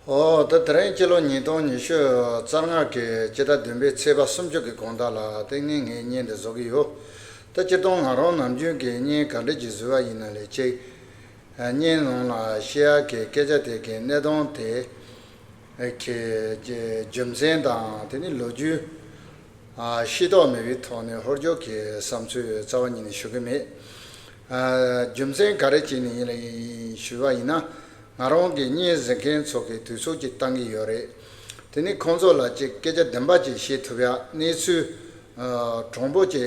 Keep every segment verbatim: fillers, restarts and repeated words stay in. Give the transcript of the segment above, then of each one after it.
ཨོ། ད་དེ་རིང་སྤྱི་ལོ་ཉིས་སྟོང་ཉི་ཤུ་རྩ་ལྔ་གི་སྤྱི་ཟླ་བདུན་པའི་ཚེས་པ་སུམ་ཅུ་གི་དགོང་དག་ལ་དེ་ནས་ངས་བརྙན་འདི་བཟོ་གི་ཡོད། ད་སྤྱིར་བཏང་ང་རང་ནམ་རྒྱུན་གྱི་བརྙན་ག་འདྲ་ཅིག་བཟོས་པ་ཡིན་ན་ལས་གཅིག་བརྙན་ནང་ལ་བཤད་ཡག་གི་སྐད་ཆ་དེ་གི་གནད་དོན་དེ་གི་རྒྱུ་མཚན་དང་དེ་ནས་ལོ་རྒྱུས། ཤེས་རྟོགས་མེད་པའི་ཐོག་ནས་ཧོལ་རྒྱུག་གི་བསམ་ཚུལ་རྩ་བ་ཉིད་ནས་ཞུ་གི་མེད། རྒྱུ་མཚན་ག་རེ་བྱས་ནས་ཡིན་ལ་ཡིན་ཞུས་པ་ཡིན་ན། ང་རང་གི་བརྙན་གཟིགས་མཁན་ཚོ་གིས་དུས་ཚོད་ཅིག་བཏང་གི་ཡོད་རེད། དེ་ནི་ཁོང་ཚོ་ལ་ཅིག་སྐད་ཆ་བདེན་པ་ཅིག་བཤད་ཐུབ་ཡ། གནས་ཚུལ་དྲང་པོ་ཅིག་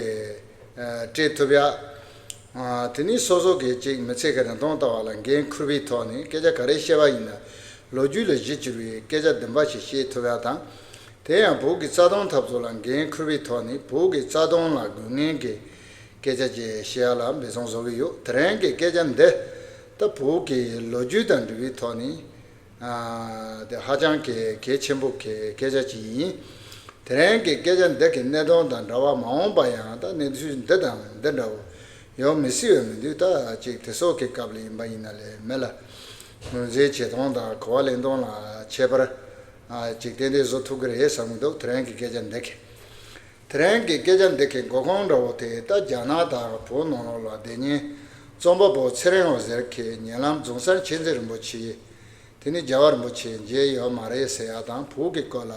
སྤྲད་ཐུབ་ཡ། དེ་ནི་སོ་སོ་གི་ཅིག་མི་ཚེ་གི་རིན་ཐང་ལྟ་བ་ལ་འགན་འཁུར་བའི་ཐོག་ནས་སྐད་ཆ་ག་རེ་བཤད་པ་ཡིན་ན། ལོ་རྒྱུས་ལ་གཞི་བཅོལ་བའི་སྐད་ཆ་བདེན་པ་ཞིག་བཤད་ཐུབ་ཡ་དང་། དེ་ཡང་བོད་ཀྱི་རྩ་དོན་འཐབ་རྩོད་ལ་འགན་འཁུར་བའི་ཐོག་ནས་བོད་ཀྱི་རྩ་དོན་ལ་དགོས་ངེས་ཀྱི་སྐད་ཆ་ཅིག་བཤད་ཡ་ལ་འབད་བརྩོན་བཟོ་གི་ཡོད། དེ་རིང་གི་སྐད་ཆ་འདི་ད་བོད་ཀྱི་ལོ་རྒྱུས་དང་འབྲེལ་བའི་ཐོག་ནས། དེ་ཧ་ཅང་གི་གལ་ཆེན་པོ་གི་སྐད་ཆ་ཅིག་ཡིན། དེ་རིང་གི་སྐད་ཆ་འདི་གི་གནད་དོན་དང་འདྲ་བ་མ་འོངས་པ་ཡང་ད་གནས་ཚུལ་འདི་དང་འདི་འདྲ་བོ་ཡོང་མི་སྲིད་པ་མི་འདུག་ད་ཅིག་དེ་སོགས་ཀྱི་སྐབས་ལ་ཡིན་པ་ཡིན་ན་ལས་མི་ལ་ངོས་འཛིན་བྱེད་སྟངས་དང་གོ་བ་ལེན་སྟངས་ལ་ཁྱད་པར་ཅིག་ཏན་ཏན་བཟོ་ཐུབ་ཀྱི་རེད་བསམ་གྱི་འདུག་དེ་རིང་གི་སྐད་ཆ་འདི་གི། དེ་རིང་གི་སྐད་ཆ་འདི་གི་མགོ་རྐང་འདྲ་བོ་དེ་ད་རྒྱ་ནག་དང་བོད་ནང་ལོགས་ལ་བསྡད་མཁན་རྩོམ་པ་པོ་ཚེ་རིང་འོད་ཟེར་གྱིས་ཉེ་ལམ་རྫོང་སར་མཁྱེན་བརྩེ་རིན་པོ་ཆེ། དེ་ནི་རྒྱལ་བ་རིན་པོ་ཆེ་མཇལ་ཡོད་མ་རེད་ཟེར་ཡ་དང་བོད་ཀྱི་སྐོར་ལ་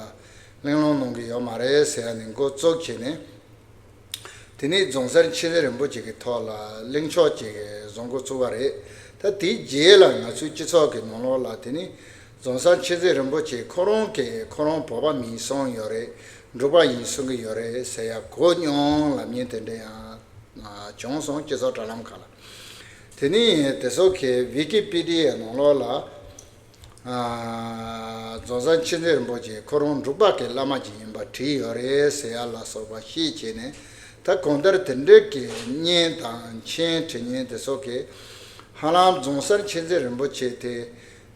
གླེང་སློང་གནང་གི་ཡོད་མ་རེད་ཟེར་ཡ་ནས་འགོ་བཙུགས་བྱས་ནས། དེ་ནི་རྫོང་སར་མཁྱེན་བརྩེ་རིན་པོ་ཆེ་གི་ཐོག་ལ་གླེང་ཕྱོགས་ཅིག་བཟོ་འགོ་བཙུགས་པ་རེད། ད་དེའི་རྗེས་ལ་ང་ཚོའི་སྤྱི་ཚོགས་ཀྱི་ནང་ལོགས་ལ་དེ་ནི་རྫོང་སར་མཁྱེན་བརྩེ་རིན་པོ་ཆེ་ཁོ་རང་གིས་ཁོ་རང་བོད་པ་མིན་གསུངས་ཡོད་རེད། འབྲུག་པ་ཡིན་གསུང་གི་ཡོད་རེད་ཟེར་ཡ་གོ་མྱོང་ལབ་མཁན་དེ་འདྲ་ཡང་བྱུང་སོང་། སྤྱི་ཚོགས་དྲ་ལམ་ཁག་ལ། དེ་ནི་དེ་ཚོ་གི་ཝི་ཀི་པི་ཌི་ཡའི་ནང་ལོགས་ལ། རྫོང་སར་མཁྱེན་བརྩེ་རིན་པོ་ཆེ་ཁོ་རང་འབྲུག་པ་གི་བླ་མ་ཅིག་ཡིན་པ་བྲིས་ཡོད་རེད་ཟེར་ཡ་ལ་སོགས་པ་ཤེས་བྱས་ནས། ད་གང་ལྟར་དེ་འདྲའི་གི་བརྙན་དང་མཆན་བྲིས་མཁན་དེ་ཚོ་གིས་ཧ་ལམ་རྫོང་སར་མཁྱེན་བརྩེ་རིན་པོ་ཆེ་དེ་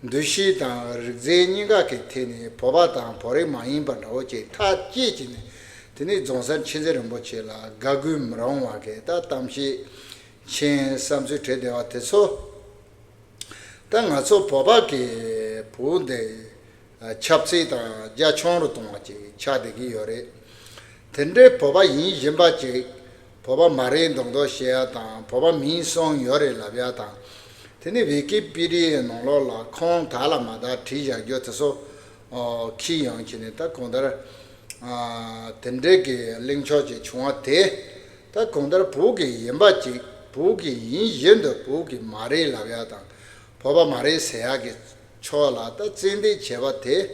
འདུ་ཤེས་དང་རིག་རྩལ་གཉིས་ཀ་གི་ཐད་ནས་བོད་པ་དང་བོད་རིགས་མ་ཡིན་པ་འདྲ་བོ་ཅིག་ཐག་བཅད་བྱས་ནས། དེ་ནས་རྫོང་སར་མཁྱེན་བརྩེ་རིན་པོ་ཆེ་ལ་དགའ་མགུ་མི་རུང་བ་གི་ད་གཏམ་བཤད་མཆན་བསམ་ཚུལ་བྲིས་བསྡད་པ་དེ་ཚོ། ད་ང་ཚོ་བོད་པ་གི་བོད་འདི་ཆབ་སྲིད་དང་རྒྱ་ཆུང་རུ་གཏོང་བ་ཅིག་ཆགས་བསྡད་ཀྱི་ཡོད་རེད། དེ་འདྲའི་བོད་པ་ཡིན་བཞིན་པ་ཅིག་བོད་པ་མ་རེད་མདོག་མདོག་བཤད་ཡ་དང་བོད་པ་མིན་གསུངས་ཡོད་རེད་ལབ་ཡ་དང་། དེ་ནི་ཝི་ཀི་པི་ཌི་ཡའི་ནང་ལོགས་ལ་ཁུངས་དག་ལ་མ་དག་བྲིས་བཞག་རྒྱུ་དེ་ཚོ་ཁྱི་ཡོང་བྱས་ནས་ད་གང་ལྟར། དེ་འདྲའི་གི་གླེང་ཕྱོགས་ཅིག་བྱུང་བ་དེ། ད་གང་ལྟར་བོད་ཀྱི་ཡིན་པ་ཅིག་བོད་ཀྱི་ཡིན་བཞིན་དུ་བོད་ཀྱི་མ་རེད་ལབ་ཡ་དང་། བོད་པ་མ་རེད་ཟེར་ཡ་གི་ཕྱོགས་ལ་ད་བཙན་འདེད་བྱས་པ་དེ།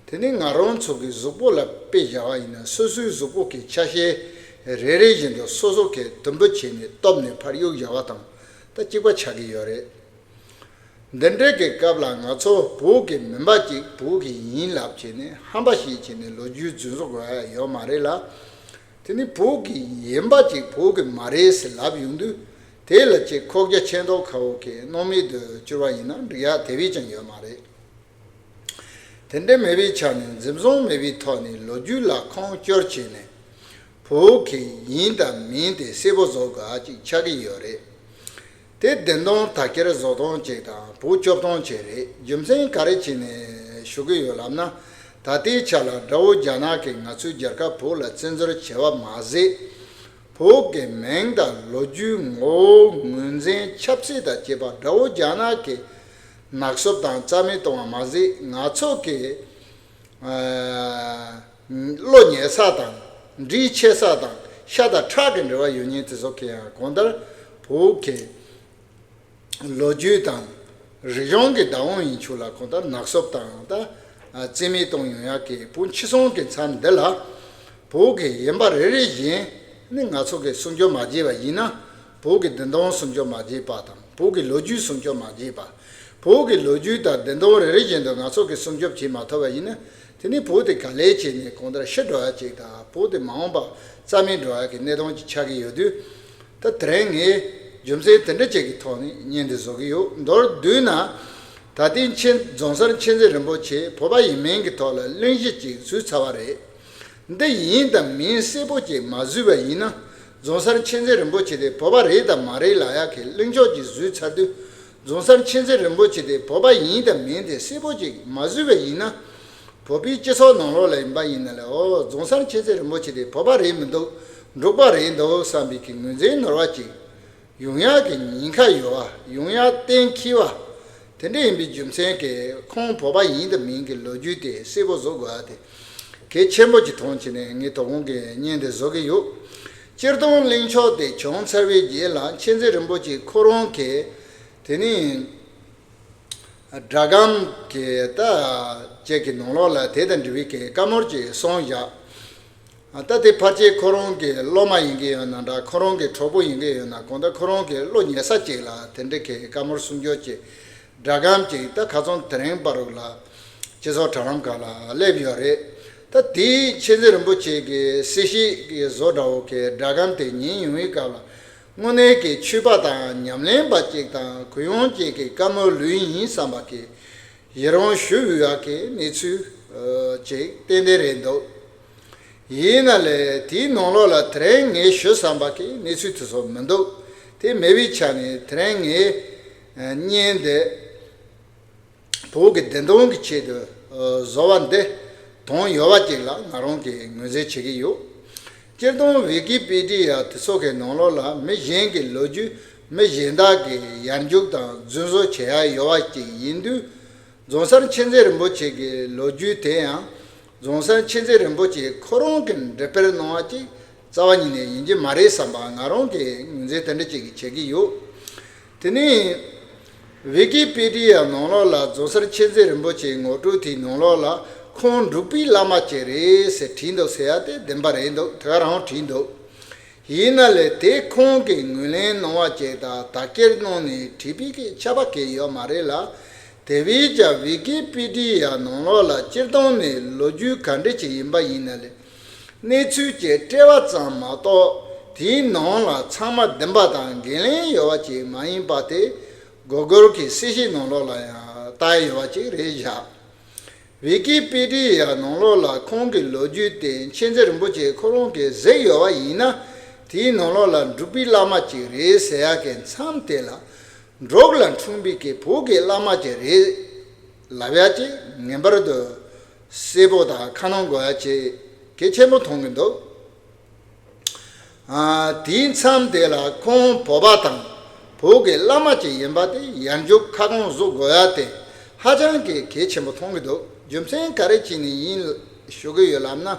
དེ་ནི་ང་རང་ཚོ་གི་གཟུགས་པོ་ལ་དཔེ་བཞག་པ་ཡིན་ན་སོ་སོའི་གཟུགས་པོ་གི་ཆ་ཤས་རེ་རེ་བཞིན་དུ་སོ་སོ་གི་དུམ་བུ་བྱས་ནས་གཏུབ་ནས་ཕར་གཡུག་བཞག་པ་དང་ད་གཅིག་པ་ཆགས་ཀྱི་ཡོད་རེད། འདི་འདྲའི་གི་སྐབས་ལ་ང་ཚོ་བོད་ཀྱི་མིན་པ་ཅིག་བོད་ཀྱི་ཡིན་ལབ་བྱས་ནས་ཧམ་པ་བཤད་བྱས་ནས་ལོ་རྒྱུས་རྫུན་བཟོ་དགོས་ཡ་ཡོད་མ་རེད་ལ། དེ་ནི་བོད་ཀྱི་ཡིན་པ་ཅིག་བོད་ཀྱི་མ་རེད་ཟེར་ལབ་ཡོང་དུས། དེ་ལ་ཅིག་ཁོག་རྒྱ་ཆེ་མདོག་ཁ་པོ་གི་སྣང་མེད་དུ་གྱུར་བ་ཡིན་ན་འགྲིག་ཡ་དེ་བས་ཀྱང་ཡོད་མ་རེད། དེ་འདྲ་མེད་པའི་ཆ་ནས་འཛིན་བཟུང་མེད་པའི་ཐོག་ནས་ལོ་རྒྱུས་ལ་ཁུངས་སྐྱོར་བྱས་ནས། བོད་ཀྱི་ཡིན་དང་མིན་དེ་གསལ་པོ་བཟོ་དགོས་ཅིག་ཆགས་ཀྱི་ཡོད་རེད། དེ་བདེན་དོན་དག་ཁྱེར་བཟོ་སྟངས་ཅིག་དང་བོད་སྐྱོབ་སྟངས་ཅིག་རེད། རྒྱུ་མཚན་ག་རེ་བྱས་ནས་ཞུ་གི་ཡོད་ལབ་ན། ད་ལྟའི་ཆ་ལ་དགྲ་བོ་རྒྱ་ནག་གིས་ང་ཚོའི་རྒྱལ་ཁབ་བོད་ལ་བཙན་འཛུལ་བྱས་པ་མ་ཟད། བོད་ཀྱི་མིང་དང་ལོ་རྒྱུས་ངོ་བོ་ངོས་འཛིན་ཆབ་སྲིད་དང་བཅས་པ་དགྲ་བོ་རྒྱ་ནག་གིས་ནག་སུབ་དང་རྩ་མེད་གཏོང་བ་མ་ཟད། ང་ཚོ་གི་ཨ་བློ་ཉེ་ས་དང་འདྲིས་ཆེ་ས་དང་ཤ་དང་ཁྲག་གི་འབྲེལ་བ་ཡོད་མཁན་དེ་ཚོ་གི་ཡང་གང་ལྟར་བོད་ཀྱི་ལོ་རྒྱུས་དང་རིག་གཞུང་གི་བདག་དབང་ཡིན་ཆོག་ལ་གང་ལྟར་ནག་སུབ་དང་ད་རྩིས་མེད་གཏོང་ཡོང་ཡག་གི་བོད་འཆི་གསོན་གྱི་མཚམས་འདི་ལ་བོད་ཀྱི་ཡིན་པ་རེ་རེ་བཞིན་ནི་ང་ཚོ་གི་སྲུང་སྐྱོབ་མ་བྱས་པ་ཡིན་ན། བོད་ཀྱི་བདེན་དོན་སྲུང་སྐྱོབ་མ་བྱས་པ་དང་བོད་ཀྱི་ལོ་རྒྱུས་སྲུང་སྐྱོབ་མ་བྱས་པ། བོད་ཀྱི་ལོ་རྒྱུས་དང་བདེན་དོན་རེ་རེ་བཞིན་དུ་ང་ཚོ་གི་སྲུང་སྐྱོབ་བྱེད་མ་ཐུབ་པ་ཡིན་ན། དེ་ནི་བོད་དེ་ག་ལེར་བྱས་ནས་གང་ལྟར་ཤི་འགྲོ་ཡ་ཅིག་དང་བོད་དེ་མ་འོངས་པ་རྩ་མེད་འགྲོ་ཡ་གི་གནད་དོན་ཅིག་ཆགས་ཀྱི་ཡོད་དུས། ད་དེ་རིང་ངས་རྒྱུ་མཚན་དེ་འདྲ་ཅིག་གི་ཐོག་ནས་བརྙན་འདི་བཟོ་གི་ཡོད། མདོར་བསྡུས་ན། ད་ལྟའི་མཁྱེན་རྫོང་སར་མཁྱེན་བརྩེ་རིན་པོ་ཆེ་བོད་པ་ཡིན་མིན་གྱི་ཐོག་ལ་གླེང་གཞི་ཅིག་བཟོས་ཚར་བ་རེད། འདི་ཡིན་དང་མིན་གསལ་པོ་ཅིག་མ་བཟོས་པ་ཡིན་ན། རྫོང་སར་མཁྱེན་བརྩེ་རིན་པོ་ཆེ་དེ་བོད་པ་རེད་དང་མ་རེད་ལབ་ཡག་གི་གླེང་ཕྱོགས་ཅིག་བཟོས་ཚར་དུས། རྫོང་སར་མཁྱེན་བརྩེ་རིན་པོ་ཆེ་དེ་བོད་པ་ཡིན་དང་མིན་དེ་གསལ་པོ་ཅིག་མ་བཟོས་པ་ཡིན་ན། བོད་པའི་སྤྱི་ཚོགས་ནང་ལོགས་ལ་ཡིན་པ་ཡིན་ན་ལས་ཨོ་རྫོང་སར་མཁྱེན་བརྩེ་རིན་པོ་ཆེ་དེ་བོད་པ་རེད་མི་འདུག་འབྲུག་པ་རེད་འདུག་བསམ་པའི་གི་ངོས་འཛིན་ནོར་བ་ཅིག་ཡོང་ཡག་གི་ཉེན་ཁ་ཡོད་བ། ཡོང་ཡག་གཏན་འཁེལ་བ། དེ་འདྲ་ཡིན་པའི་རྒྱུ་མཚན་གྱིས་ཁོང་བོད་པ་ཡིན་དང་མིན་གྱི་ལོ་རྒྱུས་དེ་གསལ་པོ་བཟོ་དགོས་ཡག་དེ་གལ་ཆེན་པོ་ཅིག་མཐོང་བྱས་ནས་ངས་དོ་དགོང་གི་བརྙན་དེ་བཟོ་གི་ཡོད། སྤྱིར་བཏང་གླེང་ཕྱོགས་དེ་བྱུང་ཚར་བའི་རྗེས་ལ་མཁྱེན་བརྩེ་རིན་པོ་ཆེ་ཁོ་རང་གིས་དེ་ནི་སྒྲ་སྒམ་གྱི་ད་ཅིག་གི་ནང་ལོགས་ལ་དེ་དང་འབྲེལ་བའི་གི་བཀའ་མོལ་ཅིག་གསུངས་བཞག་ད་དེ་ཕལ་ཆེར་ཁོ་རང་གི་སློབ་མ་ཡིན་གྱི་ཡོད་ན་འདྲ། ཁོ་རང་གི་གྲོགས་པོ་ཡིན་གྱི་ཡོད་ན། གང་ལྟར་ཁོ་རང་གི་བློ་ཉེ་ས་ཅིག་ལ་དེ་འདྲ་གི་བཀའ་མོལ་གསུང་རྒྱུ་ཅིག་སྒྲ་སྒམ་ཅིག་ད་ཁ་སང་དེ་རིང་བར་དུ་ལ་སྤྱི་ཚོགས་དྲ་ལམ་ཁག་ལ་སླེབས་ཡོད་རེད། ད་དེའི་མཁྱེན་བརྩེ་རིན་པོ་ཆེ་གི་གསལ་བཤད་ཀྱི་བཟོ་འདྲ་བོ་གི་སྒྲ་སྒམ་དེ་ཉན་ཡོང་བའི་སྐབས་ལ། དངོས་གནས་ཀྱི་ཆོས་པ་དང་ཉམས་ལེན་པ་ཅིག་དང་གུ་ཡངས་ཅིག་གི་བཀའ་མོལ་ལོས་ཡིན་བསམ་པ་གི་ཡི་རང་ཞུ་འོས་ཡག་གི་གནས་ཚུལ་ཨ་ཅིག་ཏན་ཏན་རེད་འདུག་ཡིན་ན་ལས་དེའི་ནང་ལོགས་ལ་དེ་རིང་ངས་ཞུ་བསམ་པ་གི་གནས་ཚུལ་དེ་ཚོ་མི་འདུག་དེ་མེད་པའི་ཆ་ནས་དེ་རིང་ངས་ཨ་བརྙན་འདི་བོད་ཀྱི་བདེན་དོན་གྱི་ཆེད་དུ་ཨ་བཟོ་བ་འདི་དོན་ཡོད་པ་ཅིག་ལ་ང་རང་གིས་ངོས་འཛིན་བྱེད་ཀྱི་ཡོད། སྤྱིར་བཏང་ཝི་ཀི་པི་ཏི་ཡ་དེ་ཚོ་གི་ནང་ལོགས་ལ་མི་གཞན་གྱི་ལོ་རྒྱུས་མི་གཞན་དག་གིས་ཡར་འཇུག་དང་རྫུན་བཟོ་བྱེད་ཡག་ཡོད་པ་ཅིག་ཡིན་དུས། རྫོང་སར་མཁྱེན་བརྩེ་རིན་པོ་ཆེ་གི་ལོ་རྒྱུས་དེ་ཡང་རྫོང་སར་མཁྱེན་བརྩེ་རིན་པོ་ཆེ་ཁོ་རང་གི་འབྲི་སྤེལ་གནང་བ་ཅིག་རྩ་བ་ཉིད་ནས་ཡིན་གྱི་མ་རེད་བསམ་པ་ང་རང་གི་ངོས་འཛིན་དེ་འདྲ་ཅིག་བྱེད་ཀྱི་ཡོད། དེ་ནས་ཝི་ཀི་པི་ཏི་ཡ་ནང་ལོགས་ལ་རྫོང་སར་མཁྱེན་བརྩེ་རིན་པོ་ཆེའི་ངོ་སྤྲོད་དེའི་ནང་ལོགས་ལ་ཁོང་འབྲུག་པའི་བླ་མ་ཅིག་རེད་ཟེར་བྲིས་འདུག་ཟེར་ཡག་དེ་བདེན་པ་རེད་འདུག་དེ་ག་རང་བྲིས་འདུག་ཡིན་ན་ལས་དེ་ཁོང་གིས་ངོས་ལེན་གནང་བ་ཅིག་དང་དག་སྐྱེལ་གནང་ནས་བྲིས་པའི་གི་ཁྱབ་པ་གི་ཡོད་མ་རེད་ལ། དེ་བས་ཀྱང་ཝི་ཀི་པི་ཏི་ཡ་ནང་ལོགས་ལ་སྤྱིར་བཏང་ནས་ལོ་རྒྱུས་ག་འདྲ་ཅིག་ཡིན་པ་ཡིན་ན་ལས། གནས་ཚུལ་གྱི་དཔྲལ་བ་ཙམ་མ་གཏོགས་དེའི་ནང་ལ་ཚང་མ་བདེན་པ་དང་འགན་ལེན་ཡོད་པ་ཅིག་མ་ཡིན་པ་དེ་གུ་གུལ་གྱི་གསལ་བཤད་ནང་ལོགས་ལ་ཡང་བལྟ་ཡ་ཡོད་པ་ཅིག་རེད་བཞག་ཝི་ཀི་པི་ཏི་ཡ་ནང་ལོགས་ལ་ཁོང་གི་ལོ་རྒྱུས་དེ་མཁྱེན་བརྩེ་རིན་པོ་ཆེ་ཁོ་རང་གིས་གཟིགས་ཡོད་པ་ཡིན་ན། དེའི་ནང་ལོགས་ལ་འབྲུག་པའི་བླ་མ་ཅིག་རེད་ཟེར་ཡག་གི་མཚམས་དེ་ལ་འབྲུག་ལ་འཁྲུངས་པའི་གི་བོད་ཀྱི་བླ་མ་ཅིག་རེད་ལབ་ཡག་ཅིག་ངེས་པར་དུ་གསལ་པོ་དང་ཁ་སྣོན་དགོས་ཡག་ཅིག་གལ་ཆེན་པོ་མཐོང་གི་འདུག་ཨ། དེའི་མཚམས་དེ་ལ་ཁོང་བོད་པ་དང་བོད་ཀྱི་བླ་མ་ཅིག་ཡིན་པ་དེ་ཡར་འཇུག་ཁ་སྐོང་བཟོ་དགོས་ཡ་དེ་ཧ་ཅང་གི་གལ་ཆེན་པོ་མཐོང་གི་འདུག་རྒྱུ་མཚན་ག་རེ་བྱས་ནས་ཡིན་ཞུ་གི་ཡོད་ལབ་ན།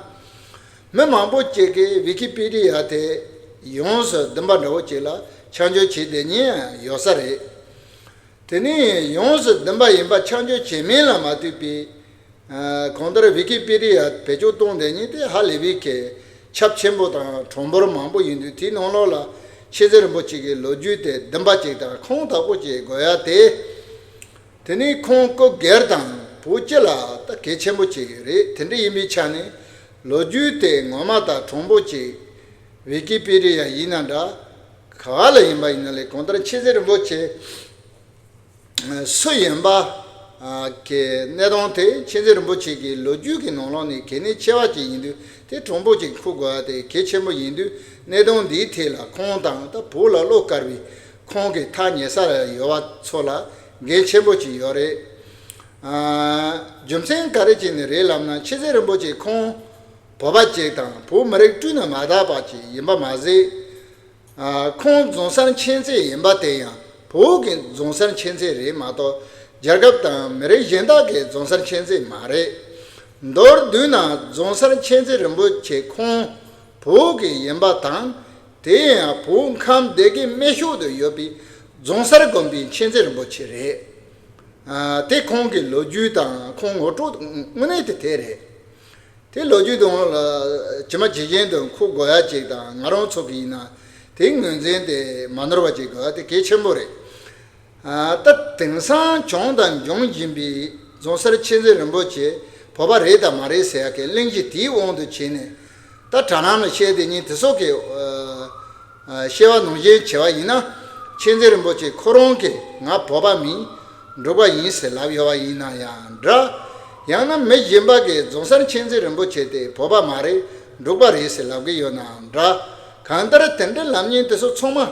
མི་མང་པོ་ཅིག་གིས་ཝི་ཀི་པི་ཏི་ཡ་དེ་ཡོངས་སུ་བདེན་པ་འདྲ་བོ་ཅིག་ལ་ཆ་འཇོག་བྱེད་བསྡད་མཁན་ཡང་ཡོད་ས་རེད། དེ་ནས་ཡོངས་སུ་བདེན་པ་ཡིན་པ་ཆ་འཇོག་བྱེད་མིན་ལ་མ་ལྟོས་པའི། ཨ། གང་ལྟར་ཝི་ཀི་པི་ཏི་ཡ་བེད་སྤྱོད་གཏོང་བསྡད་མཁན་དེ་ཧ་ལས་པའི་གི་ཁྱབ་ཆེན་པོ་དང་གྲངས་འབོར་མང་པོ་ཡིན་དུས་དེའི་ནང་ལོགས་ལ་མཁྱེན་བརྩེ་རིན་པོ་ཆེ་གི་ལོ་རྒྱུས་དེ་བདེན་པ་ཅིག་དང་ཁུངས་དག་པོ་ཅིག་དགོས་ཡ་དེ། དེ་ནས་ཁོང་སྐུ་སྒེར་དང་བོད་སྤྱི་ལ་ད་གལ་ཆེན་པོ་ཅིག་རེད། དེ་འདྲ་ཡིན་པའི་ཆ་ནས་ལོ་རྒྱུས་དེ་ངོ་མ་དང་གྲངས་འབོར་ཅིག་ཝི་ཀི་པི་ཏི་ཡ་ཡིན་ན་འདྲ། ག་བ་ལ་ཡིན་པ་ཡིན་ན་ལས་གང་ལྟར་མཁྱེན་བརྩེ་རིན་པོ་ཆེ་སུ་ཡིན་པ་གི་གནས་སྟངས་དེ་མཁྱེན་བརྩེ་རིན་པོ་ཆེ་གི་ལོ་རྒྱུས་ཀྱི་ནང་ལོགས་ནས་གལ་གནད་ཆེ་བ་ཅིག་ཡིན་དུས་དེ་གྲངས་འབོར་ཅིག་འཁུར་དགོས་ཡ་དེ་གལ་ཆེན་པོ་ཡིན་དུས་གནད་དོན་འདིའི་ཐད་ལ་ཁོང་དང་ད་བོད་ལ་བློ་དཀར་བའི་ཁོང་གི་ཐག་ཉེ་ས་ལ་ཡོད་པ་ཚོ་ལ་འགན་ཆེན་པོ་ཅིག་ཡོད་རེད། ཨ། རྒྱུ་མཚན་ག་རེ་བྱས་ནས་རེད་ལབ་ན་མཁྱེན་བརྩེ་རིན་པོ་ཆེ་ཁོང་བོད་པ་ཅིག་དང་བོད་མི་རིགས་སྤྲུལ་ནས་མ་དར་བ་ཅིག་ཡིན་པ་མ་ཟད། ཨ། ཁོང་རྫོང་སར་མཁྱེན་བརྩེ་ཡིན་པ་དེ་ཡང་བོད་ཀྱི་རྫོང་སར་མཁྱེན་བརྩེ་རེད་མ་གཏོགས་རྒྱལ་ཁབ་དང་མི་རིགས་གཞན་དག་གི་རྫོང་སར་མཁྱེན་བརྩེ་མ་རེད། མདོར་བསྡུས་ན་རྫོང་སར་མཁྱེན་བརྩེ་རིན་པོ་ཆེ་ཁོང་བོད་ཀྱི་ཡིན་པ་དང་དེ་ཡང་བོད་ཁམས་སྡེ་དགེ་སྨད་ཕྱོགས་དུ་ཡོད་པའི་རྫོང་སར་དགོན་པའི་མཁྱེན་བརྩེ་རིན་པོ་ཆེ་རེད། ཨ། དེ་ཁོང་གི་ལོ་རྒྱུས་དང་ཁོང་ངོ་སྤྲོད་དངོས་གནས་དེ་དེ་རེད། དེ་ལོ་རྒྱུས་དང་ལ་ཇི་མ་ཇི་བཞིན་དུ་འཁུར་དགོས་ཡ་ཅིག་དང་ང་རང་ཚོ་གི་ཡིན་ན་དེའི་ངོས་འཛིན་དེ་མ་ནོར་བ་ཅིག་དགོས་ཡ་དེ་གལ་ཆེན་པོ་རེད། ཨ། ད་དེང་སང་བྱུང་དང་འབྱུང་བཞིན་པའི་རྫོང་སར་མཁྱེན་བརྩེ་རིན་པོ་ཆེ་བོད་པ་རེད་དང་མ་རེད་ཟེར་ཡ་གི་གླེང་གཞི་དེའི་དབང་དུ་བྱས་ནས་ད་དྲ་ལམ་ལ་བཤད་དེ་ཉིན་དེ་སོགས་ཀྱི་ཨ། ཨ། བཤད་པ་ནང་བཞིན་བྱས་པ་ཡིན་ན་མཁྱེན་བརྩེ་རིན་པོ་ཆེ་ཁོ་རང་གིས་ང་བོད་པ་མིན་འབྲུག་པ་ཡིན་ཟེར་ལབ་ཡོད་པ་ཡིན་ན་ཡང་འདྲ། ཡང་ན་མི་གཞན་པ་གིས་རྫོང་སར་མཁྱེན་བརྩེ་རིན་པོ་ཆེ་དེ་བོད་པ་མ་རེད་འབྲུག་པ་རེད་ཟེར་ལབ་གི་ཡོད་ན་འདྲ། གང་ལྟར་དེ་འདྲའི་ལབ་མཁན་དེ་ཚོ་ཚང་མ་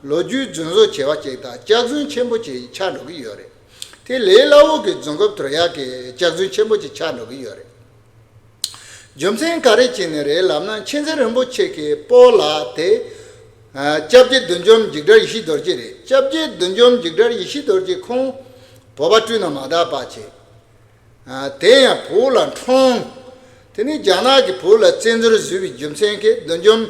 ལོ་རྒྱུས་རྫུན་བཟོ་བྱས་པ་ཅིག་དང་སྐྱག་རྫུན་ཆེན་པོ་ཅིག་ཆགས་འགྲོ་གི་ཡོད་རེད། དེ་ལས་སླ་བོ་གི་རྫུན་རྐུབ་དོར་ཡག་གི་སྐྱག་རྫུན་ཆེན་པོ་ཅིག་ཆགས་འགྲོ་གི་ཡོད་རེད། རྒྱུ་མཚན་ག་རེ་བྱས་ནས་རེད་ལབ་ན། མཁྱེན་བརྩེ་རིན་པོ་ཆེ་གི་སྤོ་ལགས་དེ་ཨ་སྐྱབས་རྗེ་བདུད་འཇོམས་འཇིགས་བྲལ་ཡེ་ཤེས་རྡོ་རྗེ་རེད། སྐྱབས་རྗེ་བདུད་འཇོམས་འཇིགས་བྲལ་ཡེ་ཤེས་རྡོ་རྗེ་ཁོང་བོད་པ་སྤྲུལ་ནས་མ་དར་བ་བྱས། ཨ་དེ་ཡང་བོད་ལ་འཁྲུངས། དེ་ནས་རྒྱ་ནག་གིས་བོད་ལ་བཙན་འཛུལ་བཟོས་པའི་རྒྱུ་མཚན་གྱིས་བདུད་འཇོམས་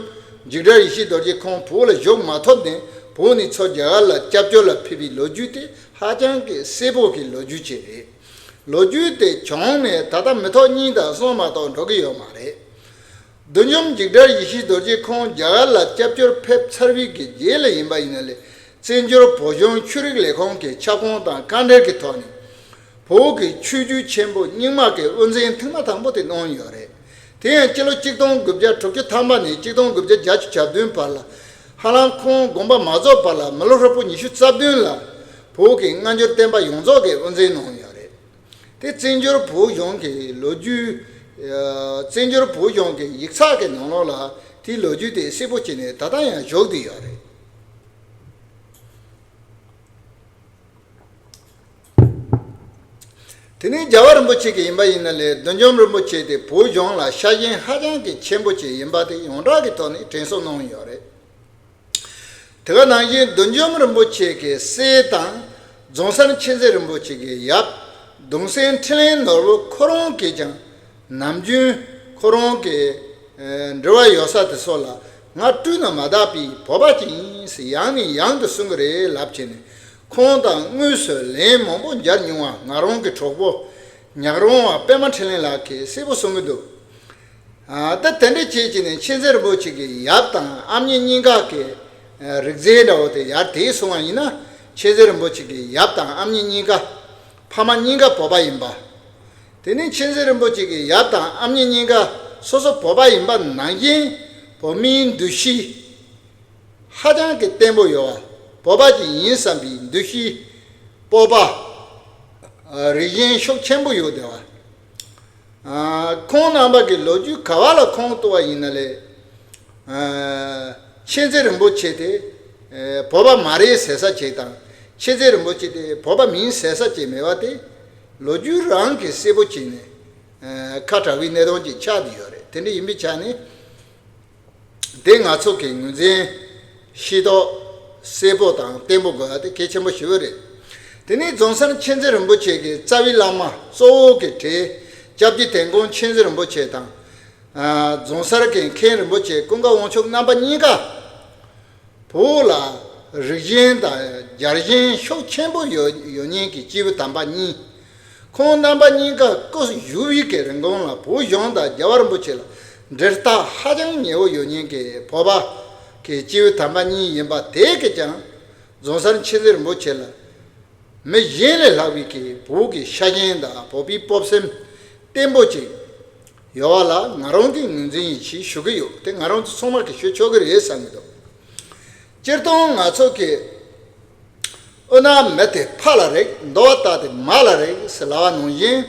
འཇིགས་བྲལ་ཡེ་ཤེས་རྡོ་རྗེ་ཁོང་བོད་ལ་བཞུགས་མ་ཐུབ་ནས་བོད་ནས་ཚུར་རྒྱ་གར་ལ་སྐྱབས་བཅོལ་ལ་ཕེབས་པའི་ལོ་རྒྱུས་དེ་ཧ་ཅང་གི་གསལ་པོ་གི་ལོ་རྒྱུས་ཅིག་རེད། ལོ་རྒྱུས་དེ་བྱུང་ནས་ད་ལྟ་མི་ཐོག་གཉིས་དང་གསུམ་མ་གཏོགས་འགྲོ་གི་ཡོད་མ་རེད། བདུད་འཇོམས་འཇིགས་བྲལ་ཡེ་ཤེས་རྡོ་རྗེ་ཁོང་རྒྱ་གར་ལ་སྐྱབས་བཅོལ་ཕེབས་ཚར་བའི་གི་རྗེས་ལ་ཡིན་པ་ཡིན་ན་ལས། བཙན་བྱོལ་བོད་གཞུང་ཆོས་རིག་ལས་ཁུངས་ཀྱི་ཁྱབ་ཁོངས་དང་བཀའ་འབྲེལ་གྱི་ཐོག་ནས། བོད་ཀྱི་ཆོས་བརྒྱུད་ཆེན་པོ་རྙིང་མ་གི་དབུ་འཛིན་ཐེངས་མ་དང་པོ་དེ་གནང་ཡོད་རེད། དེ་ཡང་སྤྱི་ལོ་གཅིག་སྟོང་དགུ་བརྒྱ་དྲུག་ཅུ་ཐམ་པ་ནས་གཅིག་སྟོང་དགུ་བརྒྱ་བརྒྱད་ཅུ་གྱ་བདུན་བར་ལ། ཧ་ལམ་ཁོང་དགོངས་པ་མ་རྫོགས་བར་ལ་མི་ལོ་ཧྲིལ་པོ་ཉི་ཤུ་རྩ་བདུན་ལ་བོད་ཀྱི་སྔ་འགྱུར་བསྟན་པ་ཡོངས་རྫོགས་ཀྱི་དབུ་འཛིན་གནང་ཡོད་རེད། དེ་བཙན་བྱོལ་བོད་གཞུང་གི་ལོ་རྒྱུས། ཨ་བཙན་བྱོལ་བོད་གཞུང་གི་ཡིག་ཚགས་ཀྱི་ནང་ལོགས་ལ་དེའི་ལོ་རྒྱུས་དེ་གསལ་པོ་བྱས་ནས་ད་ལྟ་ཡང་བཞུགས་བསྡད་ཡོད་རེད། དེ་ནས་རྒྱལ་བ་རིན་པོ་ཆེ་གི་ཡིན་པ་ཡིན་ན་ལས། བདུད་འཇོམས་རིན་པོ་ཆེ་དེ་བོད་གཞུང་ལ་ཤ་ཞེན་ཧ་ཅང་གི་ཆེན་པོ་ཅིག་ཡིན་པ་དེ་ཡོངས་གྲགས་ཀྱི་ཐོག་ནས་དྲན་གསོ་གནང་ཡོད་རེད། དེ་ག་ནང་བཞིན་བདུད་འཇོམས་རིན་པོ་ཆེ་གི་སྲས་དང་རྫོང་སར་མཁྱེན་བརྩེ་རིན་པོ་ཆེ་གི་ཡབ་གདུང་སྲས་འཕྲིན་ལས་ནོར་བུ་ཁོ་རང་གིས་ཀྱང་ནམ་རྒྱུན་ཁོ་རང་གི་ཨེ་འབྲེལ་བ་ཡོད་ས་དེ་ཚོ་ལ། ང་སྤྲུལ་ནས་མ་དར་བའི་བོད་པ་ཅིག་ཡིན་ཟེར་ཡང་ནས་ཡང་དུ་གསུང་གི་རེད་ལབ་བྱས་ནས། ཁོང་དང་དངོས་སུ་ལན་མང་པོ་མཇལ་མྱོང་བ་ང་རང་གི་གྲོགས་པོ་ཉག་རོང་བ་པད་མ་འཕྲིན་ལས་ལགས་ཀྱིས་གསལ་པོ་གསུང་གི་འདུག་ཨ་ད་དེ་འདྲ་བྱས་བྱས་ནས་མཁྱེན་བརྩེ་རིན་པོ་ཆེ་གི་ཡབ་དང་ཨ་མྱེས་གཉིས་ཀ་གི་ཨ་རིགས་རྫས་འདྲ་བོ་དེ་ཡར་དེད་སོང་བ་ཡིན་ན། མཁྱེན་བརྩེ་རིན་པོ་ཆེ་གི་ཡབ་དང་ཨ་མྱེས་གཉིས་ཀ་ཕ་མ་གཉིས་ཀ་བོད་པ་ཡིན་པ། དེ་ནས་མཁྱེན་བརྩེ་རིན་པོ་ཆེ་གི་ཡབ་དང་ཨ་མྱེས་གཉིས་ཀ་སོ་སོ་བོད་པ་ཡིན་པ་ནང་བཞིན་བོད་མིའི་འདུ་ཤེས་ཧ་ཅང་གི་བརྟན་པོ་ཡོད་པ། བོད་པ་ཅིག་ཡིན་བསམ་པའི་འདུ་ཤེས། སྤོབས་པ། ཨ་རིགས་ཞེན་ཤུགས་ཆེན་པོ་ཡོད་བསྡད་པ། ཨ་ཁོང་རྣམ་པ་གི་ལོ་རྒྱུས་ག་བ་ལ་ཁུངས་གཏུགས་པ་ཡིན་ན་ལས། ཨ་མཁྱེན་བརྩེ་རིན་པོ་ཆེ་དེ་ཨ་བོད་པ་མ་རེད་ཟེར་ས་ཅིག་དང་། མཁྱེན་བརྩེ་རིན་པོ་ཆེ་དེ་བོད་པ་མིན་ཟེར་ས་ཅིག་མེད་པ་དེ། ལོ་རྒྱུས་རང་གིས་གསལ་པོ་བྱས་ནས་ཨ་ཁ་གྲགས་པའི་གནད་དོན་ཅིག་ཆགས་བསྡད་ཡོད་རེད། དེ་འདྲ་ཡིན་པའི་ཆ་ནས། དེ་ང་ཚོ་གི་ངོས་འཛིན་ཤེས་རྟོགས་གསལ་པོ་དང་བརྟན་པོ་དགོས་པ་དེ་གལ་ཆེན་པོ་ཞེ་པོ་རེད། དེ་ནས་རྫོང་སར་མཁྱེན་བརྩེ་རིན་པོ་ཆེ་གི་རྩ་བའི་བླ་མ་གཙོ་བོ་གི་གྲས་སྐྱབས་རྗེ་དན་ཁོང་མཁྱེན་བརྩེ་རིན་པོ་ཆེ་དང་། ཨ་རྫོང་སར་གི་མཁན་རིན་པོ་ཆེ་ཀུན་དགའ་དབང་ཕྱུག་རྣམ་པ་གཉིས་ཀ་བོད་ལ་རིགས་ཞེན་དང་རྒྱལ་ཞེན་ཤུགས་ཆེན་པོ་ཡོད་ཡོད་མཁན་གྱི་སྐྱེས་བུ་དམ་པ་གཉིས། ཁོང་རྣམ་པ་གཉིས་ཀ་སྐུ་བཞུགས་པའི་གི་རིང་གོང་ལ་བོད་གཞུང་དང་རྒྱལ་བ་རིན་པོ་ཆེ་ལ་འབྲེལ་ཐག་ཧ་ཅང་ཉེ་བོ་ཡོད་མཁན་གྱི་བོད་པ་གི་སྐྱེས་བུ་དམ་པ་གཉིས་ཡིན་པ་དེ་གིས་ཀྱང་རྫོང་སར་མཁྱེན་བརྩེ་རིན་པོ་ཆེ་ལ་མི་གཞན་ལས་ལྷག་པའི་གི་བོད་ཀྱི་ཤ་ཞེན་དང་བོད་པའི་སྤོབས་སེམས་བརྟན་པོ་ཅིག་ཡོད་པ་ལ་ང་རང་གིས་ངོས་འཛིན་ཡིད་ཆེས་ཞུ་གི་ཡོད། དེ་ང་རང་ཚོ་ཚང་མ་གིས་ཞུ་ཆོག་གི་རེད་བསམ་གྱི་འདུག་སྤྱིར་བཏང་ང་ཚོ་གི་དབུ་ནག་མི་དེ་ཕ་ལ་རེག། འདོ་བ་སྟག་དེ་མ་ལ་རེག་ཟེར་ལབ་པ་ནང་བཞིན།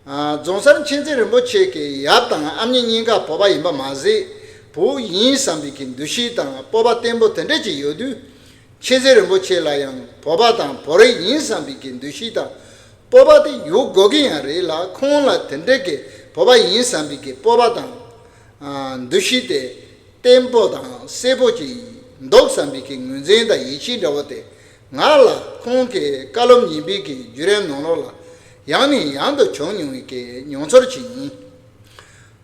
ཨ་རྫོང་སར་མཁྱེན་བརྩེ་རིན་པོ་ཆེ་གི་ཡབ་དང་ཨ་མྱེས་གཉིས་ཀ་བོད་པ་ཡིན་པ་མ་ཟད། བོད་ཡིན་བསམ་པའི་གི་འདུ་ཤེས་དང་སྤོབས་པ་བརྟན་པོ་དེ་འདྲ་ཅིག་ཡོད་དུས། མཁྱེན་བརྩེ་རིན་པོ་ཆེ་ལ་ཡང་བོད་པ་དང་བོད་རིགས་ཡིན་བསམ་པའི་གི་འདུ་ཤེས་དང་སྤོབས་པ་དེ་ཡོད་དགོས་ཀྱི་ཡང་རེད་ལ། ཁོང་ལ་དེ་འདྲ་གི་བོད་པ་ཡིན་བསམ་པའི་གི་སྤོབས་པ་དང་ཨ་འདུ་ཤེས་དེ་བརྟན་པོ་དང་གསལ་པོ་ཅིག་འདུག་བསམ་པའི་གི་ངོས་འཛིན་དང་ཡིད་ཆེས་འདྲ་བོ་དེ་ང་ལ་ཁོང་གི་བཀའ་སློབ་ཉན་པའི་གི་བརྒྱུད་རིམ་ནང་ལོགས་ལ་ཡང་ནས་ཡང་དུ་བྱུང་མྱོང་བའི་གི་མྱོང་ཚོར་ཅིག་ཡིན།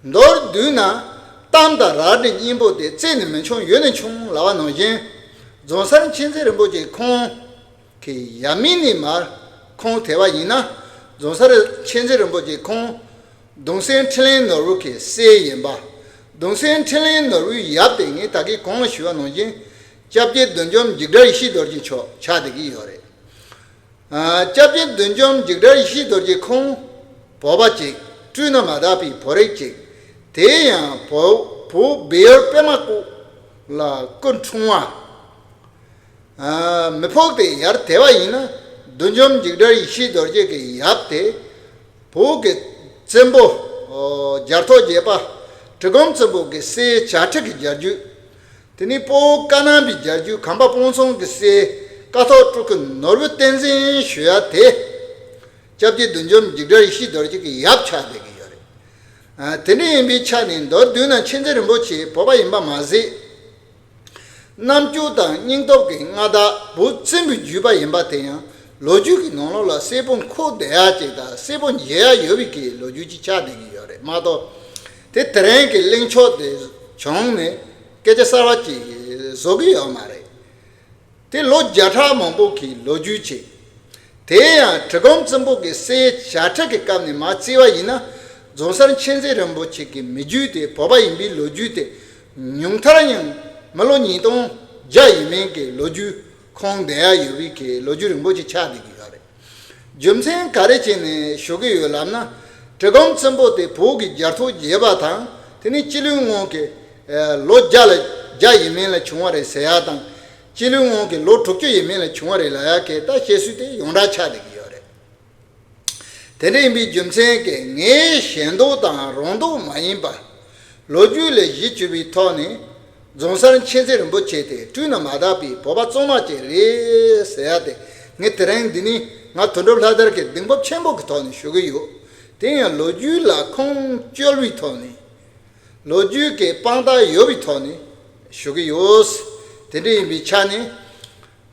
མདོར་བསྡུས་ན། གཏམ་དང་རལ་གྲི་གཉིས་པོ་དེ་རྩེ་ནས་མི་མཆོང་གཡུལ་ནས་མཆོང་ལབ་པ་ནང་བཞིན། རྫོང་སར་མཁྱེན་བརྩེ་རིན་པོ་ཆེ་ཁོང་གི་ཡབ་མེས་ནས་མར་ཁུངས་དེད་པ་ཡིན་ན། རྫོང་སར་མཁྱེན་བརྩེ་རིན་པོ་ཆེ་ཁོང་གདུང་སྲས་འཕྲིན་ལས་ནོར་བུ་གི་སྲས་ཡིན་པ། གདུང་སྲས་འཕྲིན་ལས་ནོར་བུའི་ཡབ་དེ་ངས་ད་གིན་གོང་ལ་ཞུས་པ་ནང་བཞིན། སྐྱབས་རྗེ་བདུད་འཇོམས་འཇིགས་བྲལ་ཡེ་ཤེས་རྡོ་རྗེ་མཆོག་ཆགས་བསྡད་ཀྱི་ཡོད་རེད། ཨ་སྐྱབས་རྗེ་བདུད་འཇོམས་འཇིགས་བྲལ་ཡེ་ཤེས་རྡོ་རྗེ་ཁོང་བོད་པ་ཅིག་སྤྲུལ་ནས་མ་དར་བའི་བོད་རིགས་ཅིག་དེ་ཡང་བོད་བོད་སྦས་ཡུལ་པད་མ་ལྐོག་ལ་སྐུ་འཁྲུངས་པ། ཨ་མི་ཕོག་སྟེ་ཡར་དེད་པ་ཡིན་ན། བདུད་འཇོམས་འཇིགས་བྲལ་ཡེ་ཤེས་རྡོ་རྗེ་གི་ཡབ་དེ་བོད་ཀྱི་བཙན་པོ་ཨོ་རྒྱལ་ཐོག་བརྒྱད་པ་གྲི་གུམ་བཙན་པོ་གི་སྲས་བྱ་ཁྲི་གི་རྒྱལ་རྒྱུད། དེ་ནས་སྤོ་བོ་བཀའ་གནང་བའི་རྒྱལ་རྒྱུད་གམ་པ་སྤུངས་ཚང་གི་སྲས་ཀཿཐོག་སྤྲུལ་སྐུ་ནོར་བུ་བསྟན་འཛིན་ཞུ་ཡ་དེ། སྐྱབས་རྗེ་བདུད་འཇོམས་འཇིགས་བྲལ་ཡེ་ཤེས་རྡོ་རྗེ་གི་ཡབ་ཆགས་བསྡད་ཀྱི་ཡོད་རེད། ཨ། དེ་འདྲ་ཡིན་པའི་ཆ་ནས་མདོར་བསྡུས་ན་མཁྱེན་བརྩེ་རིན་པོ་ཆེ་བོད་པ་ཡིན་པ་མ་ཟད། རྣམ་དཔྱོད་དང་སྙིང་སྟོབས་ཀྱི་མངའ་བདག་བོད་བཙན་པོའི་བརྒྱུད་པ་ཡིན་པ་དེ་ཡང་ལོ་རྒྱུས་ཀྱི་ནང་ལོགས་ལ་གསལ་པོ་འཁོད་བསྡད་ཡ་ཅིག་དང་གསལ་པོ་མཇལ་ཡ་ཡོད་པའི་གི་ལོ་རྒྱུས་ཅིག་ཆགས་བསྡད་ཀྱི་ཡོད་རེད་མ་གཏོགས། དེ་དེ་རིང་གི་གླེང་ཕྱོགས་དེ་བྱུང་ནས་སྐད་ཆ་གསར་བ་ཅིག་བཟོ་གི་ཡོད་མ་རེད། དེ་ལོ་བརྒྱ་ཕྲག་མང་པོ་གི་ལོ་རྒྱུས་ཅིག་དེ་ཡང་གྲི་གུམ་བཙན་པོ་གི་སྲས་བྱ་ཁྲི་གི་སྐབས་ནས་མར་བརྩིས་པ་ཡིན་ན། རྫོང་སར་མཁྱེན་བརྩེ་རིན་པོ་ཆེ་གི་མི་རྒྱུད་དེ་བོད་པ་ཡིན་པའི་ལོ་རྒྱུས་དེ་ཉུང་མཐར་ཡང་མི་ལོ་ཉིས་སྟོང་བརྒྱ་ཡས་མས་ཀྱི་ལོ་རྒྱུས་ཁོངས་བསྡད་ཡ་ཡོད་པའི་གི་ལོ་རྒྱུས་རིང་པོ་ཅིག་ཆགས་བསྡད་ཀྱི་ཡོད་རེད། རྒྱུ་མཚན་ག་རེ་བྱས་ནས་ཞུ་གི་ཡོད་ལབ་ན། གྲི་གུམ་བཙན་པོ་དེ་བོད་ཀྱི་རྒྱལ་ཐོ་བརྒྱབ་པ་དང་དེ་ནས་སྤྱི་ལོའི་སྔོན་གྱི་ལོ་བརྒྱ་ལ་བརྒྱ་ཡས་མས་ལ་བྱུང་བ་རེད་ཟེར་ཡ་དང་། སྤྱི་ལོའི་སྔོན་གྱི་ལོ་དྲུག་ཅུ་ཡས་མས་ལ་བྱུང་བ་རེད་ལབ་ཡ་གི་ད་བཤད་སྲོལ་དེ་ཡོངས་གྲགས་ཆགས་བསྡད་ཀྱི་ཡོད་རེད། དེ་འདྲ་ཡིན་པའི་རྒྱུ་མཚན་གྱིས་ངའི་ཞེན་ལྡོག་དང་རང་ལྡོག་མ་ཡིན་པ། ལོ་རྒྱུས་ལས་གཞི་བཅོལ་བའི་ཐོག་ནས། རྫོང་སར་མཁྱེན་བརྩེ་རིན་པོ་ཆེ་དེ་སྤྲུལ་ནས་མ་དར་བའི་བོད་པ་གཙང་མ་ཅིག་རེད་ཟེར་ཡ་དེ། ངས་དེ་རིང་འདི་ནས་ང་དོན་གྲུབ་ལྷ་དར་གྱི་གདེང་སྤོབས་ཆེན་པོ་གི་ཐོག་ནས་ཞུ་གི་ཡོད། དེ་ཡང་ལོ་རྒྱུས་ལ་ཁུངས་བཅོལ་བའི་ཐོག་ནས། ལོ་རྒྱུས་ཀྱི་དཔང་རྟགས་ཡོད་པའི་ཐོག་ནས་ཞུ་གི་ཡོད། དེ་འདྲ་ཡིན་པའི་ཆ་ནས།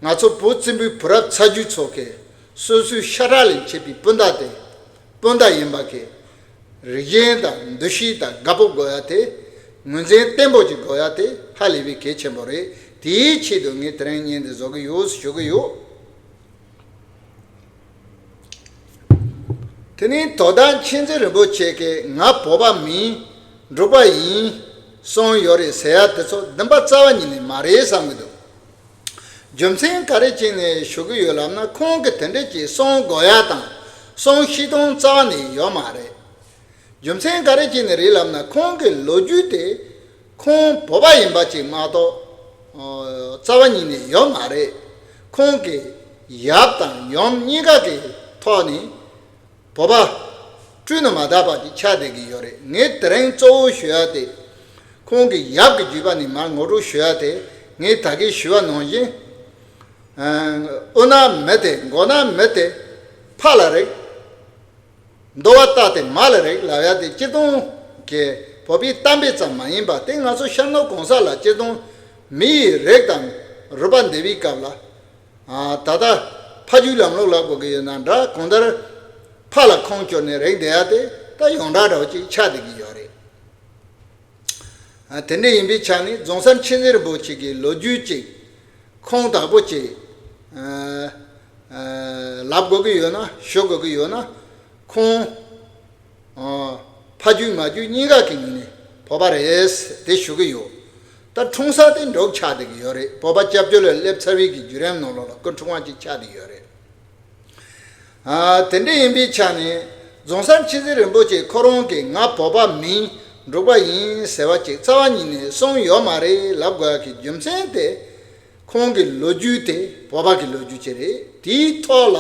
ང་ཚོ་བོད་བཙན་པོའི་བུ་རབས་ཚ་རྒྱུད་ཚོ་གིས་སོ་སོའི་ཤ་ཁྲག་ལས་མཆེད་པའི་སྤུན་ཟླ་དེ། སྤུན་ཟླ་ཡིན་པ་གི་རིགས་ཞེན་དང་འདུ་ཤེས་དང་དགའ་སྤོབས་དགོས་ཡ་དེ། ངོས་འཛིན་བརྟན་པོ་ཅིག་དགོས་ཡ་དེ་ཧ་ལས་པའི་གལ་ཆེན་པོ་རེད། དེའི་ཆེད་དུ་ངས་དེ་རིང་བརྙན་འདི་བཟོ་གི་ཡོད་ཞུ་གི་ཡོད། དེ་ནས་དོ་བདག་མཁྱེན་བརྩེ་རིན་པོ་ཆེ་གིས་ང་བོད་པ་མིན་འབྲུག་པ་ཡིན་གསུངས་ཡོད་རེད་ཟེར་ཡ་དེ་ཚོ་བདེན་པ་རྩ་བ་ཉིད་ནས་མ་རེད་བསམ་གི་འདུག་རྒྱུ་མཚན་ག་རེ་བྱས་ནས་ཞུ་གི་ཡོད་ལབ་ན། ཁོང་གིས་དེ་འདྲ་ཅིག་གསུང་དགོས་ཡ་དང་གསུང་ཤེས་སྟངས་རྩ་བ་ནས་ཡོད་མ་རེད། རྒྱུ་མཚན་ག་རེ་བྱས་ནས་རེད་ལབ་ན། ཁོང་གི་ལོ་རྒྱུས་དེ་ཁོང་བོད་པ་ཡིན་པ་ཅིག་མ་གཏོགས་རྩ་བ་ཉིད་ནས་ཡོད་མ་རེད། ཁོང་གི་ཡབ་དང་ཡུམ་གཉིས་ཀ་གི་ཐོག་ནས། བོད་པ་སྤྲུལ་ནས་མ་དར་བ་ཅིག་ཆགས་བསྡད་ཀྱི་ཡོད་རེད། ངས་དེ་རིང་གཙོ་བོ་ཞུ་ཡ་དེ། ཁོང་གི་ཡབ་ཀྱི་བརྒྱུད་པ་ནས་མར་ངོ་སྤྲོད་ཞུ་ཡ་དེ། ངས་ད་གིན་ཞུ་བ་ནང་བཞིན། དབུ་ན་མི་དེ་མགོ་ན་མི་དེ་ཕ་ལ་རེག་མདོ་བ་རྟ་དེ་མ་ལ་རེག་ལབ་ཡ་དེ་སྤྱིར་བཏང་གི་བོད་པའི་གཏམ་དཔེ་ཙམ་མ་ཡིན་པ་དེ། ང་ཚོ་ཤར་ནུབ་གང་ས་ལ་སྤྱིར་བཏང་མི་ཡི་རིགས་དང་རུས་པ་འདེབས་པའི་སྐབས་ལ། ཨ། ད་ལྟ་ཕ་རྒྱུད་ལམ་ལུགས་ལ་གོ་གི་ཡོད་ན་འདྲ། གང་ལྟར་ཕ་ལ་ཁུངས་བཅོལ་ནས་རེག་བསྡད་ཡ་དེ་ད་ཡོངས་གྲགས་འདྲ་བོ་ཅིག་ཆགས་བསྡད་ཀྱི་ཡོད་རེད། ཨ། དེ་འདྲ་ཡིན་པའི་ཆ་ནས་རྫོང་སར་མཁྱེན་བརྩེ་རིན་པོ་ཆེ་གི་ལོ་རྒྱུས་ཅིག་ཁུངས་དག་པོ་ཅིག་ཨ། ཨ། ལབ་དགོས་ཀྱི་ཡོད་ན། ཞུ་དགོས་ཀྱི་ཡོད་ན། ཁོང་ཨ། ཕ་རྒྱུད་མ་རྒྱུད་གཉིས་ཀ་གི་ངོས་ནས་བོད་པ་རེད་དེ་ཞུ་གི་ཡོད། ད་འཁྲུངས་ས་དེ་འབྲུག་ཆགས་བསྡད་ཀྱི་ཡོད་རེད། བོད་པ་སྐྱབས་བཅོལ་ལ་སླེབས་ཚར་བའི་གི་བརྒྱུད་རིམ་ནང་ལོགས་ལ་སྐུ་འཁྲུངས་པ་ཅིག་ཆགས་བསྡད་ཡོད་རེད། ཨ། དེ་འདྲ་ཡིན་པའི་ཆ་ནས་རྫོང་སར་མཁྱེན་བརྩེ་རིན་པོ་ཆེ་ཁོ་རང་གིས་ང་བོད་པ་མིན་འབྲུག་པ་ཡིན་ཟེར་བ་ཅིག་རྩ་བ་ཉིད་ནས་གསུངས་ཡོད་མ་རེད་ལབ་དགོས་ཡ་གི་རྒྱུ་མཚན་དེ། ཁོང་གི་ལོ་རྒྱུས་དེ་བོད་པ་གི་ལོ་རྒྱུས་ཅིག་རེད། དེའི་ཐོག་ལ་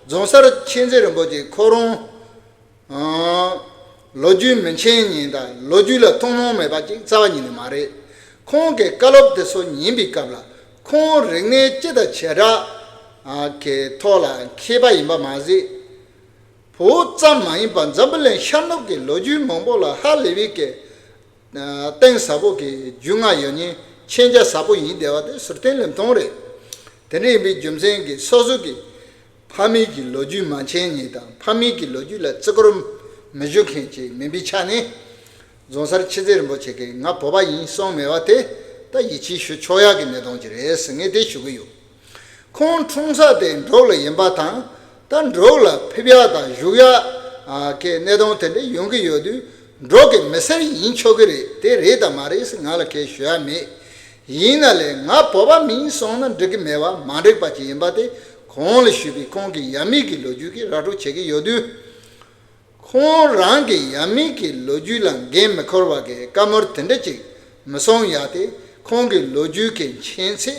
རྫོང་སར་མཁྱེན་བརྩེ་རིན་པོ་ཆེ་ཁོ་རང་། ཨང་། ལོ་རྒྱུས་མི་མཁྱེན་མཁན་དང་ལོ་རྒྱུས་ལ་ཐུན་མོང་མེད་པ་ཅིག་རྩ་བ་ཉིད་ནས་མ་རེད། ཁོང་གི་བཀའ་སློབ་དེ་ཚོ་ཉན་པའི་སྐབས་ལ། ཁོང་རིག་གནས་སྤྱི་དང་བྱེ་བྲག་ཨ། གི་ཐོག་ལ་མཁས་པ་ཡིན་པ་མ་ཟད། བོད་ཙམ་མ་ཡིན་པར་འཛམ་བུ་གླིང་ཤར་ནུབ་ཀྱི་ལོ་རྒྱུས་མང་པོ་ལ་ཧ་ལས་པའི་གི་ཨ། གཏིང་ཟབ་པོ་གི་རྒྱུས་མངའ་ཡོད་མཁན། མཁྱེན་རྒྱ་ཟབ་པོ་ཡིན་བསྡད་པ་དེ་ཟུར་བསྟན་ལུང་སྟོང་རེད། དེ་འདྲ་ཡིན་པའི་རྒྱུ་མཚན་གྱིས་སོ་སོ་གི་ཕ་མེས་ཀྱི་ལོ་རྒྱུས་མ་མཁྱེན་མཁན་དང་། ཕ་མེས་ཀྱི་ལོ་རྒྱུས་ལ་བརྩི་བཀུར་མི་ཞུ་མཁན་ཅིག་མིན་པའི་ཆ་ནས། རྫོང་སར་མཁྱེན་བརྩེ་རིན་པོ་ཆེ་གིས་ང་བོད་པ་ཡིན་གསུངས་མེད་པ་དེ་ད་ཡིད་ཆེས་ཞུ་ཆོག་ཡག་གི་གནད་དོན་ཅིག་རེད་ཟེར་ངས་དེ་ཞུ་གི་ཡོད། ཁོང་འཁྲུངས་ས་དེ་འབྲུག་ལ་ཡིན་པ་དང་། ད་འབྲུག་ལ་ཕེབས་ཡག་དང་བཞུགས་ཡག་ཨ། གི་གནད་དོན་དེ་འདྲ་ཡོང་གི་ཡོད་དུས། འབྲུག་གི་མི་སེར་ཡིན་ཆོག་གི་རེད། དེ་རེད་དང་མ་རེད་ཟེར་ང་ལ་གང་ཡང་ཞུ་ཡག་མེད། ཡིན་ན་ལས་ང་བོད་པ་མིན་གསུངས་ན་འགྲིག་གི་མེད་པ། མ་འགྲིག་པ་ཅིག་ཡིན་པ་དེ་གོང་ལ་ཞུས་པའི་ཁོང་གི་ཡབ་མེས་ཀྱི་ལོ་རྒྱུས་ཀྱིས་ར་སྤྲོད་བྱེད་ཀྱི་ཡོད་དུས། ཁོང་རང་གི་ཡབ་མེས་ཀྱི་ལོ་རྒྱུས་ལ་འགན་མི་འཁུར་བ་གི་བཀའ་མོལ་དེ་འདྲ་ཅིག་མི་གསུང་ཡག་དེ། ཁོང་གི་ལོ་རྒྱུས་ཀྱི་མཁྱེན་ཚད།